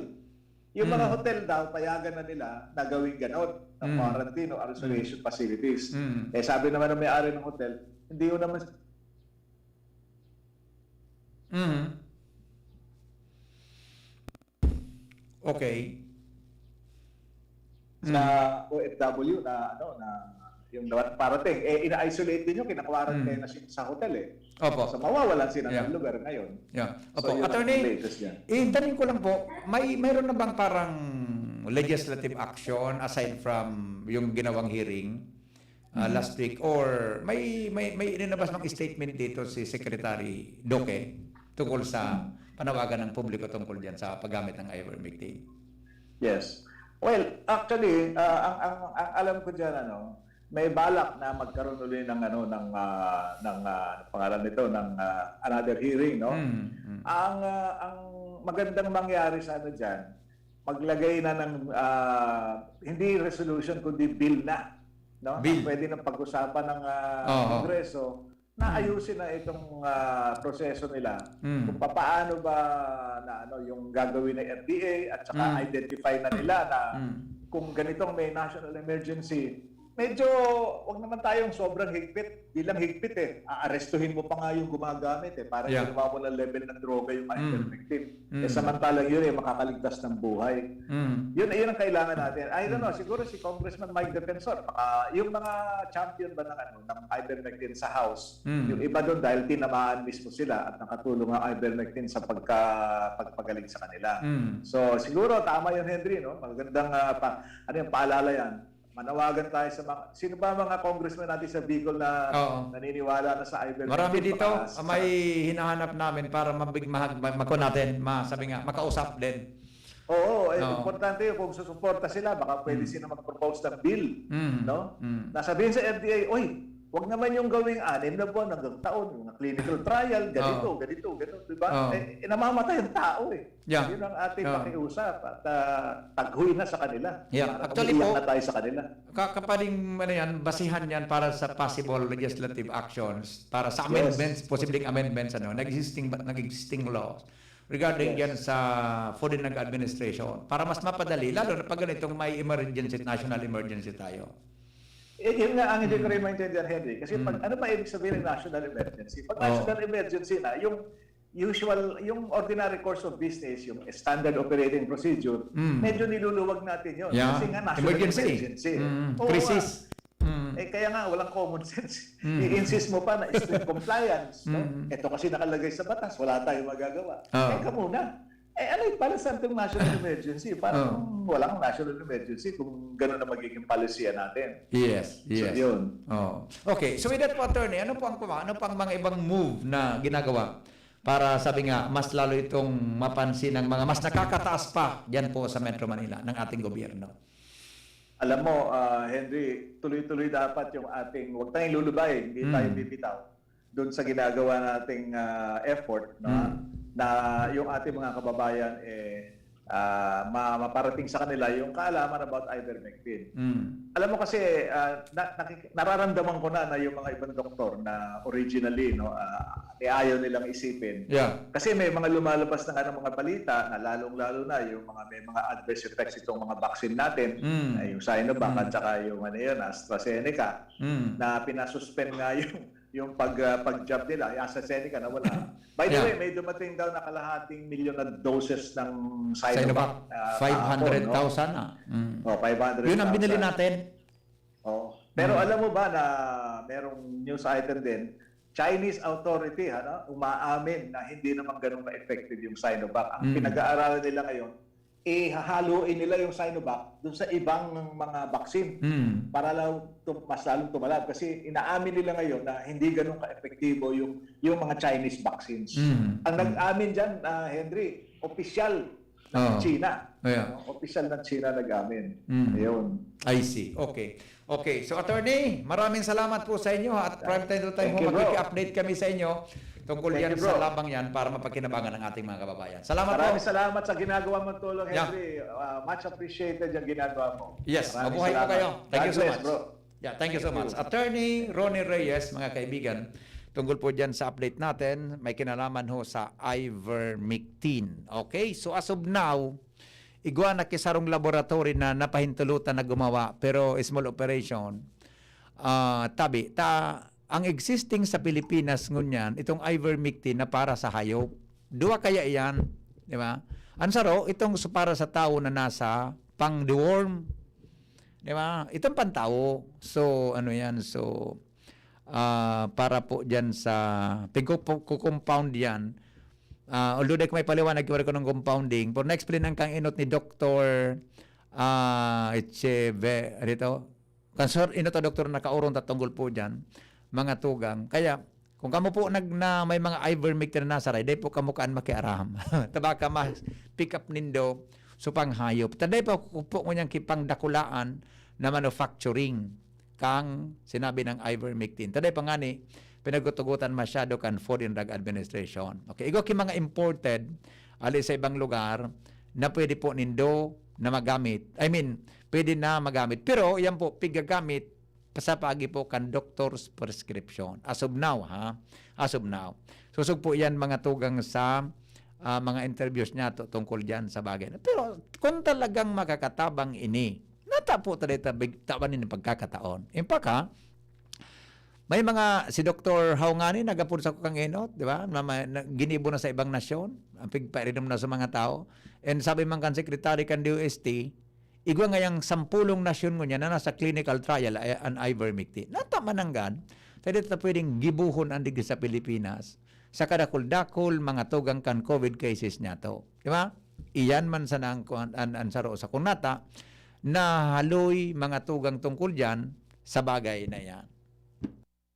Yung mga Mm. hotel daw, payagan na nila na gawing ganon, na Mm. quarantine o isolation Mm. facilities. Mm. Eh, sabi naman ng may-ari ng hotel, hindi yun naman Mhm. Okay. sa Mm. O F W na, ano, na yung dapat parating, eh, ina-isolate din yun, kina-quarantine Mm. na siya sa hotel, eh. Opo. So, mawawalan sila Yeah. ng lugar ngayon. Yeah. So, Opo. yun ang Attorney, latest dyan. itanong ko lang po, may, mayroon na bang parang legislative action aside from yung ginawang hearing, ah, Mhm. last week? Or may, may, may inilabas mang statement dito si Secretary Duque tungkol sa Mhm. panawagan ng publiko tungkol diyan sa paggamit ng ivermectin? Yes. Well, actually, ah, ang, ang, ang alam ko diyan, ano, may balak na magkaroon uli ng, ano, ng, ah, ng, ah, pangalan nito, ng, ah, another hearing, no? Mm, mm. Ang, ah, ang magandang mangyari sana diyan, maglagay na ng, ah, hindi resolution, kundi bill na, no? Bill. Pwede nang pag-usapan ng, ah, Oo. Kongreso na Mm. ayusin na itong, ah, proseso nila. Mm. Kung papaano ba na, ano, yung gagawin ng F D A at saka Mm. identify na nila na Mm. kung ganitong may national emergency, medyo wag naman tayong sobrang higpit. Bilang higpit, eh. Aarestuhin mo pa nga yung gumagamit, eh. Parang Yeah. ginawa mo ng level ng droga yung Mm. ivermectin. Mm. Eh, samantalang yun, eh, makakaligtas ng buhay. Mm. Yun, yun ang kailangan natin. I don't know, Mm. siguro si Congressman Mike Defensor, baka yung mga champion ba ng, ano, ng ivermectin sa House, Mm. yung iba doon dahil tinamaan mismo sila at nakatulong ang ivermectin sa pagka-, pagpagaling sa kanila. Mm. So, siguro tama yun, Henry, no? Magandang, ah, pa-, ano yung paalala yan. Manawagan tayo sa mga, sino ba ang mga congressman natin sa Bicol na Oo. naniniwala na sa ivermectin? Marami dito, Baka ah, may sa hinahanap namin para mabig-, mahag-, ma-, mako natin, ma-, sabi nga, makausap din. Oo, eh, Oo. importante yun. Kung susuporta sila, baka pwede Mm. sila mag-propose ng bill, Mm. no? Mm. Nasabihin sa F D A, "Uy, wag naman yung gawing anim na buwan hanggang taon, yung mga clinical trial, ganito, Oo. ganito, ganito," di ba? Oo. Eh, eh, namamatay ang tao eh. Yeah. Yun ang ating Yeah. pakiusap at, ah, taghoy na sa kanila. Yeah. Para Actually umiiyak po, na tayo sa kanila. ka-, kaparing, ano yan, basihan yan para sa possible legislative actions, para sa Yes. amendments, posibleng amendments, ano, nag-existing ba, nag-existing laws regarding Yes. yan sa Food and Drug Administration para mas mapadali, lalo na pag ganitong may emergency, national emergency tayo. Eh, yun nga ang hindi ko Mm. rin maintindihan, Henry. Kasi pag, Mm. ano ba ibig sabihin ng national emergency? Pag Oo. national emergency na, yung usual, yung ordinary course of business, yung standard operating procedure, Mm. medyo niluluwag natin yun. Yeah. Kasi nga, national Emergency. emergency. Mm. Oo, Crisis. ah. Mm. Eh, kaya nga, walang common sense. Mm. I-insist mo pa na strict compliance, no? Mm. Ito kasi nakalagay sa batas, wala tayong magagawa. Oo. Teka muna. Eh, ano yung pala santong national emergency? Parang Oo. walang national emergency kung gano'n na magiging palisiya natin. Yes, So, yes. yun. Oo. Okay, so with that po, attorney, ano po ang, ano po ang mga ibang move na ginagawa para, sabi nga, mas lalo itong mapansin ng mga mas nakakataas pa diyan po sa Metro Manila ng ating gobyerno? Alam mo, ah, Henry, tuloy-tuloy dapat yung ating, huwag tayong lulubay, hindi Mm. tayo bibitaw doon sa ginagawa nating, ah, effort, no? Mm. Na yung ating mga kababayan, eh, ah, ma-, maparating sa kanila yung kaalaman about ivermectin. Mm. Alam mo kasi, ah, na-, nakik-, nararamdaman ko na, na yung mga ibang doktor na originally, no, ah, ni ayaw nilang isipin. Yeah. Kasi may mga lumalabas na nga ng mga balita na lalong-lalo na yung mga may mga adverse effects itong mga vaccine natin, Mm. na yung Sinovac Mm. at saka yung ano yun, AstraZeneca, Mm. na pinasuspend nga yung, yung pag, ah, pag-jab nila, yung AstraZeneca nawala. By the Yeah. way, may dumating daw na kalahating milyon na doses ng Sinovac, Sinovac, ah, kahapon, no? five hundred thousand na. Mm. Oh, five hundred thousand. Yun ang binili natin. Oh. Pero Mm. alam mo ba na merong news item din, Chinese authority, ano, umaamin na hindi naman ganun ka-effective yung Sinovac. Ang Mm. pinag-aaralan nila ngayon, ihahaluin nila yung Sinovac dun sa ibang mga vaccine Mm. para law-, tum-, mas lalong tumalab. Kasi inaamin nila ngayon na hindi ganun ka-epektibo yung, yung mga Chinese vaccines. Mm. Ang Mm. nag-amin dyan, ah, Henry, opisyal ng Oo. China. Yeah. No? Opisyal ng China nag-amin. Mm. Ayun. I see. Okay. Okay. So, attorney, maraming salamat po sa inyo, ha. At Prime Time to Time Thank ho, you, bro. Magkiki-update kami sa inyo tungkol Thank yan you, sa bro. labang yan para mapakinabangan ang ating mga kababayan. Salamat Maraming po. salamat sa ginagawa mong tulong, Yeah. Henry. Ah, much appreciated yung ginagawa mo. Yes, Maraming mabuhay po salamat. kayo. Thank God you so bless, much. bro. Yeah, thank you so Thank much. you. Attorney Ronnie Reyes, mga kaibigan, tungkol po dyan sa update natin, may kinalaman ho sa ivermectin. Okay, so as of now, igwa na ki sarong laboratory na napahintulutan na gumawa, pero small operation. Ah, tabi, ta, ang existing sa Pilipinas ngunyan, itong ivermectin na para sa hayop. Duwa kaya iyan, di ba? Ang saro, itong sa, para sa tao na nasa pang-deworm, di ba? Itong pantao. So, ano yan? So, ah, para po dyan sa, pigko-, ko-, compound yan. Ah, although di ko may paliwanag kung ano ng compounding, pero na-explain ang kang inot ni Doktor, ah, Echeve-, ano ito? Kansor, inot ang doktor na kaurong tatungkol po dyan, mga tugang. Kaya, kung kamo po nag, na may mga ivermectin na nasaray, dai po kamo kaan makiaram. Tabaka mas pick up nindo, so panghayop. Taday pa po, po ngunyan kipangdakulaan na manufacturing kang sinabi ng ivermectin. Taday pa ngani, pinagutugutan masyado kan Food and Drug Administration. Okay, igwa ki mga imported, ali sa ibang lugar, na pwede po nindo na magamit. I mean, pwede na magamit. Pero yan po, pigagamit sa paagi po kan doctor's prescription. As of now, ha? As of now. Susog po yan mga tugang sa, ah, mga interviews niya to-, tungkol dyan sa bagay na. Pero kung talagang makakatabang ini, nata po talaga tabig-, tawan nin pagkakataon. In fact, ha, may mga, si Doktor Hao ngani, nagapod sa kang enot, di ba? Na, na, na, ginibo na sa ibang nasyon, ang pigpainom na sa mga tao. And sabi man kan Secretary kan D O S T, igwa ngayang sampulong nasyon ngunyan na nasa clinical trial ay an ivermectin. Nata mananggad, ta di ta pwedeng gibuhon an digdi sa Pilipinas, sa kadakul-dakul mga tugang kan covid cases niyato. Di ba? Iyan man sana ang kuwan, an, an saro sa kunata, na haloy mga tugang tungkol diyan sa bagay na iyan.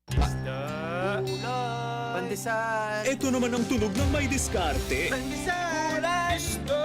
Isda. Pandesal. Ito naman ang tunog ng may diskarte. Pandesal. Isda.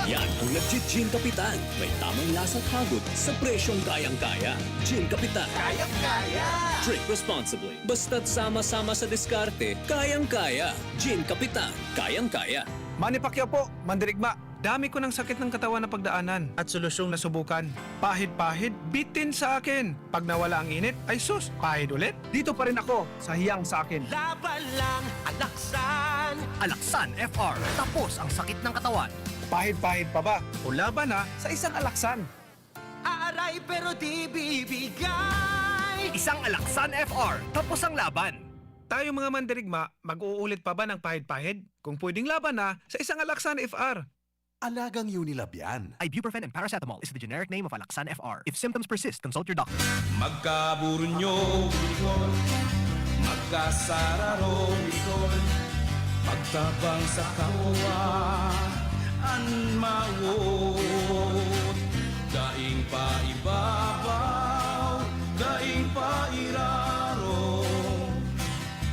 Yan ang nagji-Gin Kapitan. May tamang lasa at hagot sa presyong kayang-kaya. Gin Kapitan. Kayang-kaya. Drink responsibly. Basta't sama-sama sa diskarte, kayang-kaya. Gin Kapitan. Kayang-kaya. Manny Pacquiao po, mandirigma. Dami ko ng sakit ng katawan na pagdaanan at solusyong nasubukan. Pahid-pahid, bitin sa akin. Pag nawala ang init, ay sus, pahid ulit. Dito pa rin ako sa hiyang sa akin. Laban lang, Alaksan. Alaksan F R, tapos ang sakit ng katawan. Pahid-pahid pa ba o laban na sa isang Alaksan? Aaray pero di bibigay. Isang Alaksan F R, tapos ang laban. Tayo mga mandirigma, mag-uulit pa ba ng pahid-pahid? Kung pwedeng laban na sa isang Alaksan F R. Alagang Unilab yan. Ibuprofen and paracetamol is the generic name of Alaxan F R. If symptoms persist, consult your doctor. Magkaburunyo, Bicol. Magkasararo, Bicol. Pagtabang sa kapwa, an mawot. Daing paibabaw, daing pairaro.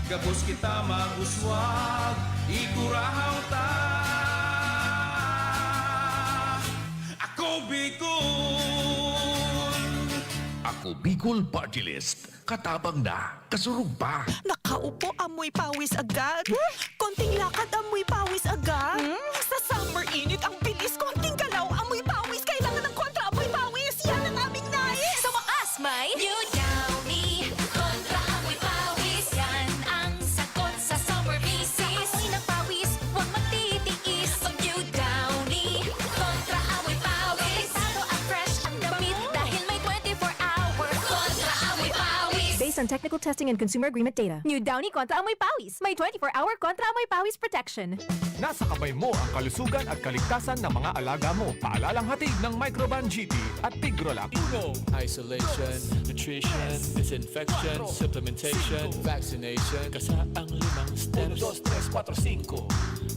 Gabos kita mag-uswag, igurahaw ta. Ako Bicol! Ako Bicol Party List. Katabang na, kasurog pa. Nakaupo, amoy pawis agad. Konting lakad, amoy pawis agad. Hmm? Sa summer init, ang bilis. Konting galaw, amoy pawis. Kailangan ng kontra amoy pawis. Yan ang aming nais. Sa wakas, may New Downy Kontra Amoy Pawis. Yan ang sagot sa summer misis. Sa amoy ng pawis, huwag magtitiis. Mag New Downy Kontra Amoy Pawis. Protektado at fresh ang damit dahil may twenty-four hour Kontra Amoy Pawis. Based on technical testing and consumer agreement data. New Downy Kontra Amoy Pawis. May twenty-four hour Kontra Amoy Pawis protection. Nasa kamay mo ang kalusugan at kaligtasan ng mga alaga mo. Paalalang hatid ng Microban G P at Tigrolac. Uno. Isolation, nutrition, disinfection, supplementation, vaccination. Kasa ang limang steps. Uno, dos, tres, kuwatro, singko.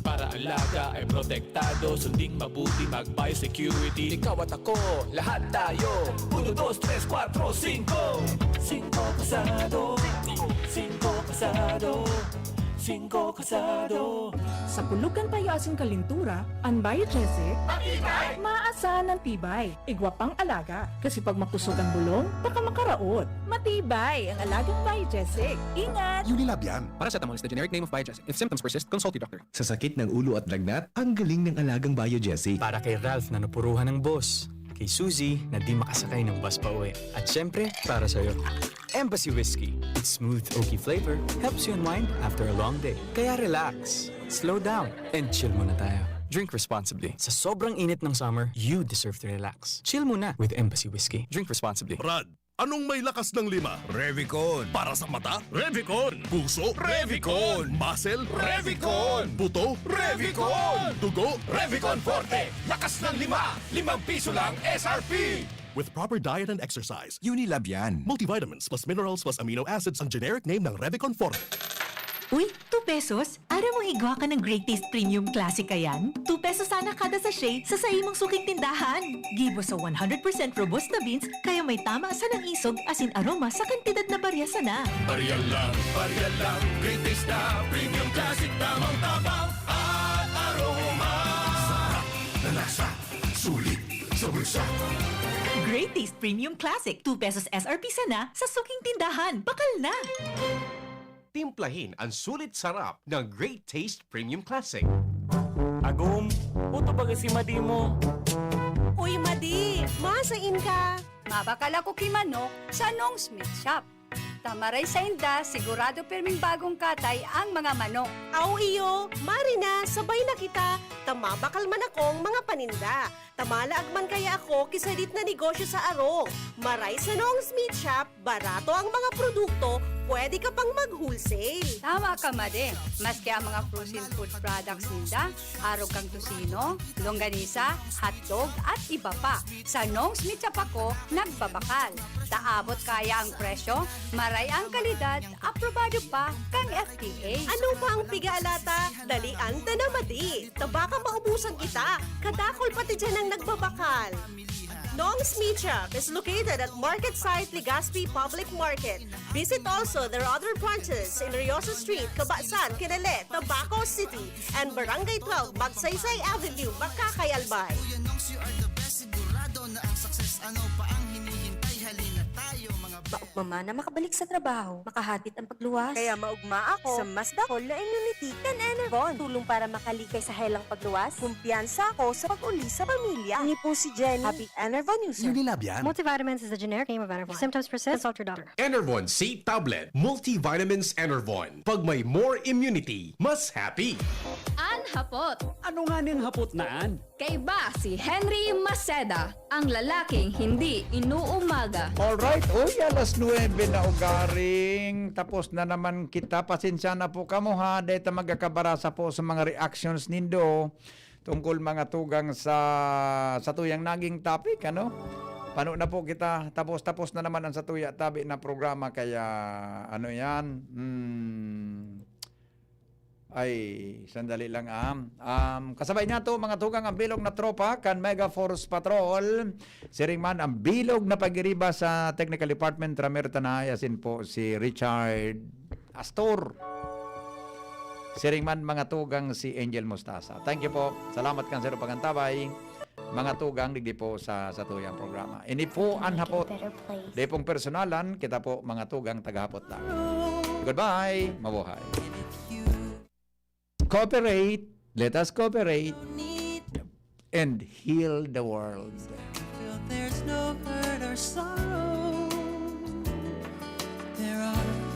Para alaga ay protektado, sunding mabuti, mag-biosecurity. Ikaw at ako, lahat tayo. Uno, dos, tres, kuwatro, singko. Singko kasado. Singko kasado. Singko kasado. Sa pulog kan payo asin kalintura, an Biogesic maasan an tibay. Igwa pang alaga, kasi pag makusog ang bulong, baka makaraot. Matibay ang alagang Biogesic. Ingat! Unilab yan. Paracetamol is the generic name of Biogesic. If symptoms persist, consult your doctor. Sa sakit ng ulo at lagnat, ang galing ng alagang Biogesic. Para kay Ralph na napuruhan ng boss. Kay Suzy na di makasakay ng bus pa uwi. At syempre, para sa'yo. Embassy Whiskey. Its smooth, oaky flavor helps you unwind after a long day. Kaya relax, slow down, and chill muna tayo. Drink responsibly. Sa sobrang init ng summer, you deserve to relax. Chill muna with Embassy Whiskey. Drink responsibly. Brad, anong may lakas ng lima? Revicon. Para sa mata? Revicon. Puso? Revicon. Muscle? Revicon. Buto? Revicon. Dugo? Revicon Forte. Lakas ng lima. Limang piso lang S R P. With proper diet and exercise. Unilab yan. Multivitamins plus minerals plus amino acids ang generic name ng Revicon Forte. Uy, two pesos? Aram mo igwa ka ng Great Taste Premium Classic kayan? Two pesos sana kada sachet sa saimong suking tindahan. Gibo sa one hundred percent robusta beans, kaya may tama sa nang isog asin aroma sa kantidad na barya sana. Barya lang, barya lang. Great Taste na Premium Classic. Tamang tabang at aroma. Sarap na lasa. Sulit sa bulsa. Great Taste Premium Classic, two pesos S R P sana sa suking tindahan. Bakal na! Timplahin ang sulit sarap ng Great Taste Premium Classic. Agom, puto baga si Madi mo. Uy, Madi! Masain ka! Mabakal ako ki manok sa Nong's Meat Shop. Ta maray sainda, sigurado pirming bagong katay ang mga manok. Aw iyo, mari na, sabay na kita, ta mabakal man akong mga paninda. Ta malaag man kaya ako ki sadit na negosyo sa arog. Maray sa Nong's Meat Shop, barato ang mga produkto, pwede ka pang mag-wholesale. Tama ka, Madi. Maski ang mga frozen food products ninda, arog kang tocino, longganisa, hotdog, at iba pa. Sa Nong's Meat Shop ako nagbabakal. Ta abot kaya ang presyo, maray ang kalidad, aprobado pa kan F D A. Ano pa ang piga-alata? Dalian ta na, Madi. Ta baka maubusan kita. Kadakul pati diyan ang nagbabakal. Nong's Meat Shop is located at Market Site Legazpi Public Market. Visit also their other branches in Riosa Street, Cabasan, Quinale, Tabaco City, and Barangay twelve, Magsaysay Avenue, Makakay, Albay. Kuya Nongs, you are the best. Sigurado na ang success. Ano pa ang hinihintay? Halina tayo, mga Maugma man na makabalik sa trabaho, makahatid ang pagluwas. Kaya maugma ako sa mas dakol na immunity kan Enervon. Tulong para makalikay sa helang pagluwas. Kumpiyansa ako sa pag-uli sa pamilya. Ini po si Jenny, Happy Enervon user. Unilab yan. Multivitamins is the generic name of Enervon. If symptoms persist, consult your doctor. Enervon C Tablet. Multivitamins Enervon. Pag may more immunity, mas happy. An hapot. Ano nga ning hapot na an? Kaiba si Henry Maceda, ang lalaking hindi inuumaga. Alright, uy, alas nuwebe na ugaring. Tapos na naman kita. Pasensya na po kamo ha. Dahil ta magkakabarasa po sa mga reactions nindo tungkol mga tugang sa, sa tuyang naging topic, ano? Pano na po kita. Tapos, tapos na naman ang sa tuya tabi na programa. Kaya, ano yan? Hmm. Ay, sandali lang, ah. Um, kasabay niya to, mga tugang, ang bilog na tropa kan Mega Force Patrol. Siring man ang bilog na pag-iriba sa Technical Department, Ramer Tanay, asin po si Richard Astor. Siring man, mga tugang, si Angel Mostasa. Thank you po. Salamat kan Sir Pagantabay. Mga tugang, digdi po sa, sa tuyang programa. Ini po an hapot. Di pong personalan, kita po mga tugang tagahapot lang. Goodbye! Mabuhay! Cooperate! Let us cooperate and heal the world. There's no hurt or sorrow.